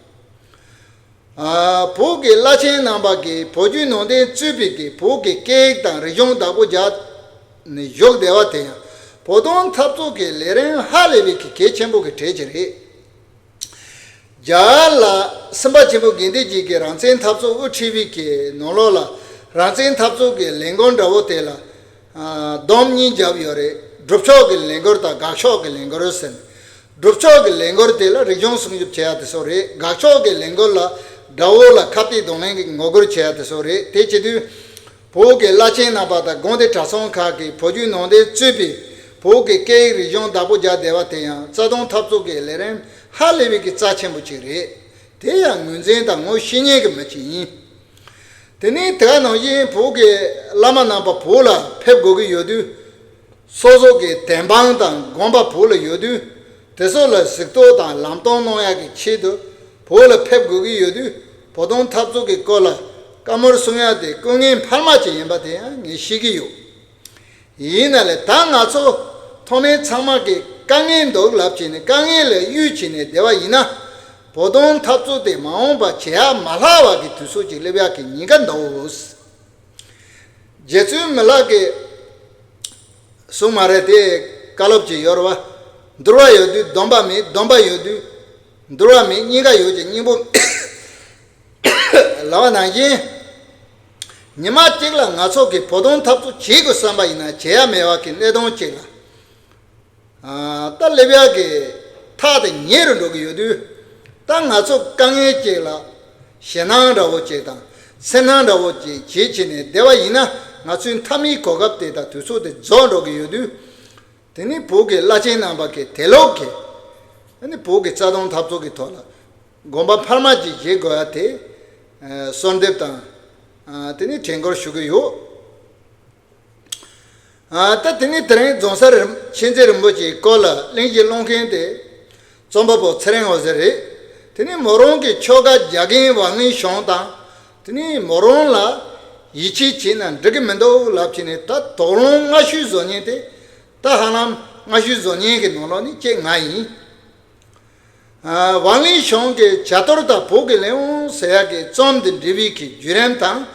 ཨ། བོད་ཀྱི་བླ་ཆེན་རྣམ་པ་གིས་བོད་བརྒྱུད་ནང་བསྟན་གཙོས་པའི་གི་བོད་ཀྱི་སྐད་ཡིག་དང་རིག་གཞུང་བདག་པོ་རྒྱག་ནས་བཞུགས་བསྡད་པ་དེ་ཡང་བོད་དོན་འཐབ་རྩོད་ཀྱི་ལས་རིམ་ཧ་ལས་པའི་གི་གལ་ཆེན་པོ་གི་གྲས་ཅིག་རེད། རྒྱ་གར་ལ་སེམས་དཔའ་ཆེན་པོ་དགེ་འདུན་གྱིས་ཀྱི་རང་བཙན་འཐབ་རྩོད་དབུ་ཁྲིད་པའི་གི་ནང་ལོགས་ལ་རང་བཙན་འཐབ་རྩོད་ཀྱི་ལས་འགུལ་འདྲ་བོ་དེ་ལ་ཨ། སྡོམ་གཉིས་བརྒྱབ་ཡོད་རེད། སྒྲུབ་ཕྱོགས་ཀྱི་ལས་འགུལ་དང་དགག་ཕྱོགས་ཀྱི་ལས་འགུལ་ཟེར། སྒྲུབ་ཕྱོགས་ཀྱི་ལས་འགུལ་དེ་ལ་རིག་གཞུང་སྲུང་སྐྱོབ་བྱེད་ཡ་དེ་ཚོ་རེད། དགག་ཕྱོགས་ཀྱི་ལས་འགུལ་ལ་དགྲ་བོ་ལ་ཁ་གཏད་གདོང་ལེན་གྱི་ངོ་རྒོལ་བྱེད་ཡ་དེ་ཚོ་རེད། དེ་བྱེད་དུས། བོད་ཀྱི་བླ་ཆེན་རྣམ་པ་དང་དགོན་སྡེ་གྲྭ་ཚང་ཁག་གིས་བོད་བརྒྱུད་ནང་བསྟན་གཙོས་པའི་བོད་ཀྱི་སྐད་ཡིག་རིག་གཞུང་བདག་པོ་རྒྱག་བསྡད་པ་དེ་ཡང་རྩ་དོན་འཐབ་རྩོད་ཀྱི་ལས་རིམ་ཧ་ལས་པའི་གི་རྩ་ཆེན་པོ་ཅིག་རེད། དེ་ཡང་ངོས་འཛིན་དང་ངོ་ཤེས་མཁན་གྱི་མི་ཅིག་ཡིན། དེ་ནས་དེ་ག་ནང་བཞིན་བོད་ཀྱི་བླ་མ་རྣམ་པ་བོད་ལ་ཕེབས་དགོས་ཀྱི་ཡོད་དུས། སོ་སོ་གི་བདེན་དཔང་དང་དགོངས་པ་བོད་ལ་ཡོད་དུས། དེ་ཚོ་ལ་གཟིགས་རྟོག་དང་ལམ་སྟོན་གནང་ཡག་གི་ཆེད་དུ་བོད་ལ་ཕེབས་དགོས་ཀྱི་ཡོད་དུས། བོད་དོན་འཐབ་རྩོད་ཀྱི་སྐོར་ལ་བཀའ་མོལ་གསུང་ཡག་དེ་སྐུ་ངལ་འཕར་མ་ཅིག་ཡིན་པ་དེ་ཡང་ངས་ཤེས་ཀྱི་ཡོད། ཡིན་ན་ལས་ད་ང་ཚོ་མཐོ་དམན་ཚང་མ་གིས་དཀའ་ངལ་འདུག་ལབ་བྱས་ནས་དཀའ་ངལ་ལ་གཡོལ་བྱས་ནས་བསྡད་པ་ཡིན་ན། བོད་དོན་འཐབ་རྩོད་དེ་མ་འོངས་པ་བྱེད་ཡག་མ་ལྷག་པ་གི་དུས་ཚོད་ཅིག་སླེབས་ཡག་གི་ཉེན་ཁ་འདུག་རྗེ་བཙུན་མི་ལ་གིས་གསུངས་མ་རེད་དེ། བཀའ་སློབ་ཅིག་ཡོད་རེད་བ། འདུལ་བ་ཡོད་དུས་སྡོམ་པ་མེད། སྡོམ་པ་ཡོད་དུས་འདུལ་བ་མེད། སྙིང་ག་ཡོད་ཀྱི་སྙིང་པོ་མེད། ལབ་པ་ནང་བཞིན། ཉི་མ་གཅིག་ལ་ང་ཚོ་གིས་བོད་དོན་འཐབ་རྩོད་བྱེད་དགོས་བསམ་པ་ཡིན་ན་བྱེད་ཡ་མེད་པ་གི་གནད་དོན་གཅིག་ལ། ད་སླེབས་ཡག་གི་ཐག་དེ་ཉེ་རུ་འགྲོ་གི་ཡོད་དུས། ད་ང་ཚོ་དཀའ་ངལ་ཅིག་ལ་ཞེད་སྣང་འདྲ་བོ་ཅིག་དང་སེམས་ནང་འདྲ་བོ་ཅིག་བྱེད་བྱས་ནས་བསྡད་པ་ཡིན་ན། ང་ཚོའི་མཐའ་མའི་གོ་སྐབས་དེ་དང་དུས་ཚོད་དེ་རྫོགས་འགྲོ་གི་ཡོད་དུས། དེ་ནི་བོད་ཀྱི་བླ་ཆེན་རྣམ་པ་གི་དེ་ལོག་གི་ཨ་ནི་བོད་ཀྱི་རྩ་དོན་འཐབ་རྩོད་ཀྱི་ཐོག་ལ་དགོངས་པ་འཕར་མ་ཅིག་བཞེས་དགོས་ཡ་དེ་གསོལ་འདེབས་དང་དེ་ནི་དྲན་སྐུལ་ཞུ་གི་ཡོད། ད་དེ་ནི་དེ་རིང་རྫོང་སར་མཁྱེན་བརྩེ་རིན་པོ་ཆེའི་སྐོར་ལ་གླེང་གཞི་སློང་མཁན་དེ་རྩོམ་པ་པོ་ཚེ་རིང་འོད་ཟེར་རེད། དེ་ནས་མོ་རང་གི་ཁྱོ་ག་རྒྱ་རྒན་ཝང་ལིན་ཞང་དང་། དེ་ནས་མོ་རང་ལ་ཡིད་ཆེས་བྱས་ན་འགྲིག་གི་མི་འདུག་ལབ་བྱས་ནས། ད་དོགས་སློང་སྔ་ཤོས་བཟོ་མཁན་དེ། ད་ཧ་ལམ་སྔ་ཤོས་བཟོ་མཁན་གྱི་ནང་ལོགས་ནས་གཅིག་ང་ཡིན། ཝང་ལིན་ཞང་གིས་བྱ་དོར་དང་བོད་ཀྱི་གླེང་བ་ཟེར་ཡག་གི་རྩོམ་འདི་འབྲི་བའི་གི་བརྒྱུད་རིམ་དང་།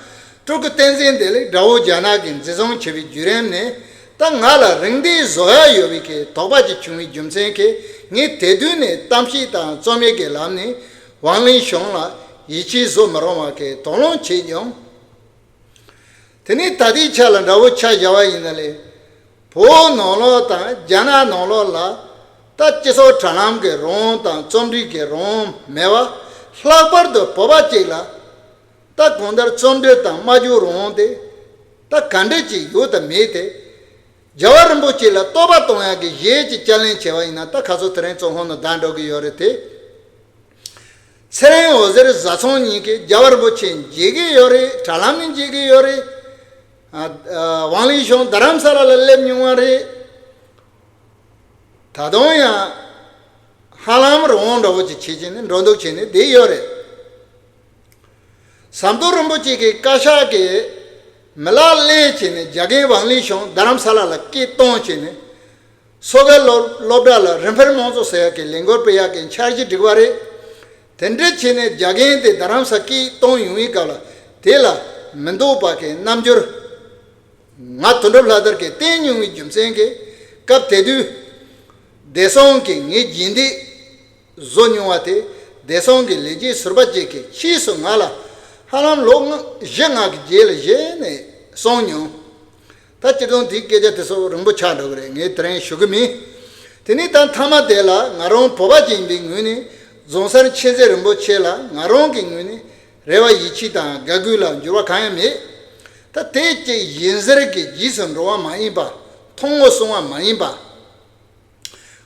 སྤྲུལ་སྐུ་བསྟན་འཛིན་བདེ་ལེགས་དགྲ་བོ་རྒྱ་ནག་གིས་འཛིན་བཟུང་བྱས་པའི་བརྒྱུད་རིམ་ནས། ད་ང་ལ་རིང་འདི་བཟོ་ཡག་ཡོད་པའི་གི་དོགས་པ་ཅིག་བྱུང་བའི་རྒྱུ་མཚན་གྱིས། ངས་དེ་དུས་ནས་གཏམ་བཤད་དང་རྩོམ་ཡིག་གི་ལམ་ནས་ཝང་ལིན་ཞང་ལ་ཡིད་ཆེས་བཟོ་མི་རུང་བ་གི་དོགས་སློང་བྱས་མྱོང་། དེ་ནས་ད་ལྟའི་ཆ་ལ་འདྲ་བོ་ཆ་བཞག་པ་ཡིན་ན་ལས། བོད་ནང་ལོགས་དང་རྒྱ་ནག་ནང་ལོགས་ལ། ད་སྤྱི་ཚོགས་དྲ་ལམ་གྱི་རང་དབང་དང་རྩོམ་འབྲི་གི་རང་དབང་མེད་པ། ལྷག་པར་དུ་བོད་པ་གཅིག་ལ། ད་གང་ལྟར་རྩོམ་འབྲི་དང་སྨྲ་བརྗོད་རང་དབང་དེ། ད་ག་འདྲ་ཅིག་ཡོད་དམ་མེད་དེ། རྒྱལ་བ་རིན་པོ་ཆེ་ལ་བསྟོད་པ་གཏོང་ཡག་གི་གཞས་ཅིག་བསྐྱར་ལེན་བྱས་པ་ཡིན་ན། ད་ཁ་སང་དེ་རིང་ཚོ་ཧོན་ནང་བསྡད་འགྲོ་གི་ཡོད་རེད་དེ། ཚེ་རིང་འོད་ཟེར་བཟའ་ཚང་གཉིས་ཀྱིས་རྒྱལ་བ་རིན་པོ་ཆེ་མཇལ་གི་ཡོད་རེད། དྲ་ལམ་ནས་མཇལ་གི་ཡོད་རེད། ཨ། ཨ། ཝང་ལིན་ཞང་རྡ་རམ་ས་ལ་ལ་སླེབས་མྱོང་བ་རེད། ད་དུང་ཡང་ཧ་ལམ་རང་དབང་འདྲ་བོ་ཅིག་བྱེད་བྱས་ནས་འགྲོ་འདུག་བྱས་ནས་བསྡད་ཡོད་རེད། ཟམ་གདོང་རིན་པོ་ཆེ་གི་བཀའ་ཤག་གིས་མི་ལག་ལེན་བྱས་ནས་རྒྱ་རྒན་ཝང་ལིན་ཞང་རྡ་རམ་ས་ལ་ལ་སྐད་བཏང་བྱས་ནས། སོ་ག་སློབ་སློབ་གྲྭ་ལ་རིམ་འཕེལ་དམངས་གཙོ་ཟེར་ཡག་གི་ལས་འགུལ་སྤེལ་ཡག་གི་འཆར་གཞི་བསྒྲིགས་པ་རེད། དེ་འདྲ་བྱས་ནས་རྒྱ་རྒན་དེ་རྡ་རམ་ས་སྐད་བཏང་ཡོང་བའི་སྐབས་ལ། དེ་ལ་མི་འདོད་པ་གི་རྣམ་འགྱུར་ང་དོན་གྲུབ་ལྷ་དར་གྱིས་བསྟན་མྱོང་བའི་རྒྱུ་མཚན་གྱིས། སྐབས་དེ་དུས་བདེ་སྲུང་གིས་ངའི་རྗེས་འདེད་བཟོ་མྱོང་བ་དེ། བདེ་སྲུང་གི་ལས་བྱེད་ཟུར་པ་ཅིག་གིས་ཕྱིས་སུ་ང་ལ་ཧ་ལམ་ལོ་ལྔ་བཞི་ལྔ་གི་རྗེས་ལ་གཞི་ནས་གསུངས་མྱོང་། ད་སྤྱིར་བཏང་དེའི་སྐད་ཆ་དེ་ཚོ་རིང་པོ་ཆགས་འགྲོ་གི་རེད། ངས་དེ་རིང་ཞུ་གི་མིན། དེ་ནས་ད་མཐའ་མ་དེ་ལ་ང་རང་བོད་པ་ཅིག་ཡིན་པའི་ངོས་ནས། རྫོང་སར་མཁྱེན་བརྩེ་རིན་པོ་ཆེ་ལ་ང་རང་གི་ངོས་ནས་རེ་བ་ཡིད་ཆེས་དང་དགའ་གུས་ལ་འགྱུར་བ་གང་ཡང་མེད། ད་དེ་ཅིག་ཡིན་ཟེར་གྱི་རྗེས་སུ་འགྲོ་བ་མ་ཡིན་པ། ཐུན་མོང་སོང་བ་མ་ཡིན་པ།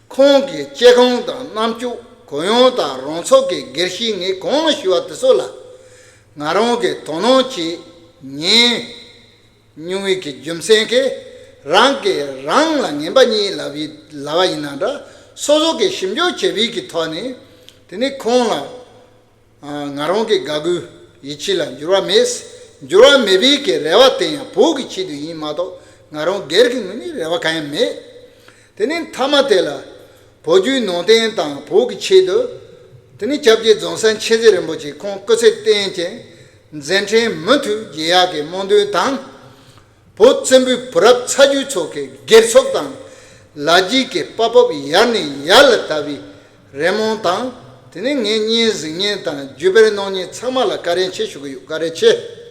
ཁོང་གི་སྐྱེ་ཁུངས་དང་རྣམ་ཅོག། གུ་ཡངས་དང་རང་ཚུགས་ཀྱི་སྒེར་གཤིས། ངས་གོང་ལ་ཞུས་པ་དེ་ཚོ་ལ་ང་རང་གིས་དོ་སྣང་བྱེད་ཉན་མྱོང་བའི་གི་རྒྱུ་མཚན་གྱིས། རང་གིས་རང་ལ་ངན་པ་རྙེད་ལབ་པའི་ལབ་པ་ཡིན་ན་འདྲ། སོ་སོ་གིས་ཞིབ་འཇུག་བྱས་པའི་གི་ཐོག་ནས། དེ་ནས་ཁོང་ལ་ང་རང་གི་དགའ་གུས་ཡིད་ཆེས་ལ་འགྱུར་བ་མེད། འགྱུར་བ་མེད་པའི་གི་རེ་བ་དེ་ཡང་བོད་ཀྱི་ཆེད་དུ་ཡིན་མ་གཏོགས། ང་རང་སྒེར་གྱི་ངོས་ནས་རེ་བ་གང་ཡང་མེད། དེ་ནས་མཐའ་མ་དེ་ལ་བོད་བརྒྱུད་ནང་བསྟན་དང་བོད་ཀྱི་ཆེད་དུ། དེ་ནས་སྐྱབས་རྗེ་རྫོང་སར་མཁྱེན་བརྩེ་རིན་པོ་ཆེ་ཁོང་སྐུ་ཚེ་བརྟན་ཅིང་མཛད་འཕྲིན་མུ་མཐུད་རྒྱས་ཡག་གི་སྨོན་འདུན་དང་། བོད་བཙན་པོའི་བུ་རབས་ཚ་རྒྱུད་ཚོ་གི་སྒེར་ཚོགས་དང་ལ་རྒྱའི་གི་དཔའ་སྤོབས་ཡར་ནས་ཡར་ལ་དར་བའི་རེ་སྨོན་དང་། དེ་ནས་ངའི་སྙན་གཟིགས་མཁན་དང་བརྒྱུད་སྤེལ་གནང་མཁན་ཚང་མ་ལ་བཀའ་དྲིན་ཆེ་ཞུ་གི་ཡོད། བཀའ་དྲིན་ཆེ།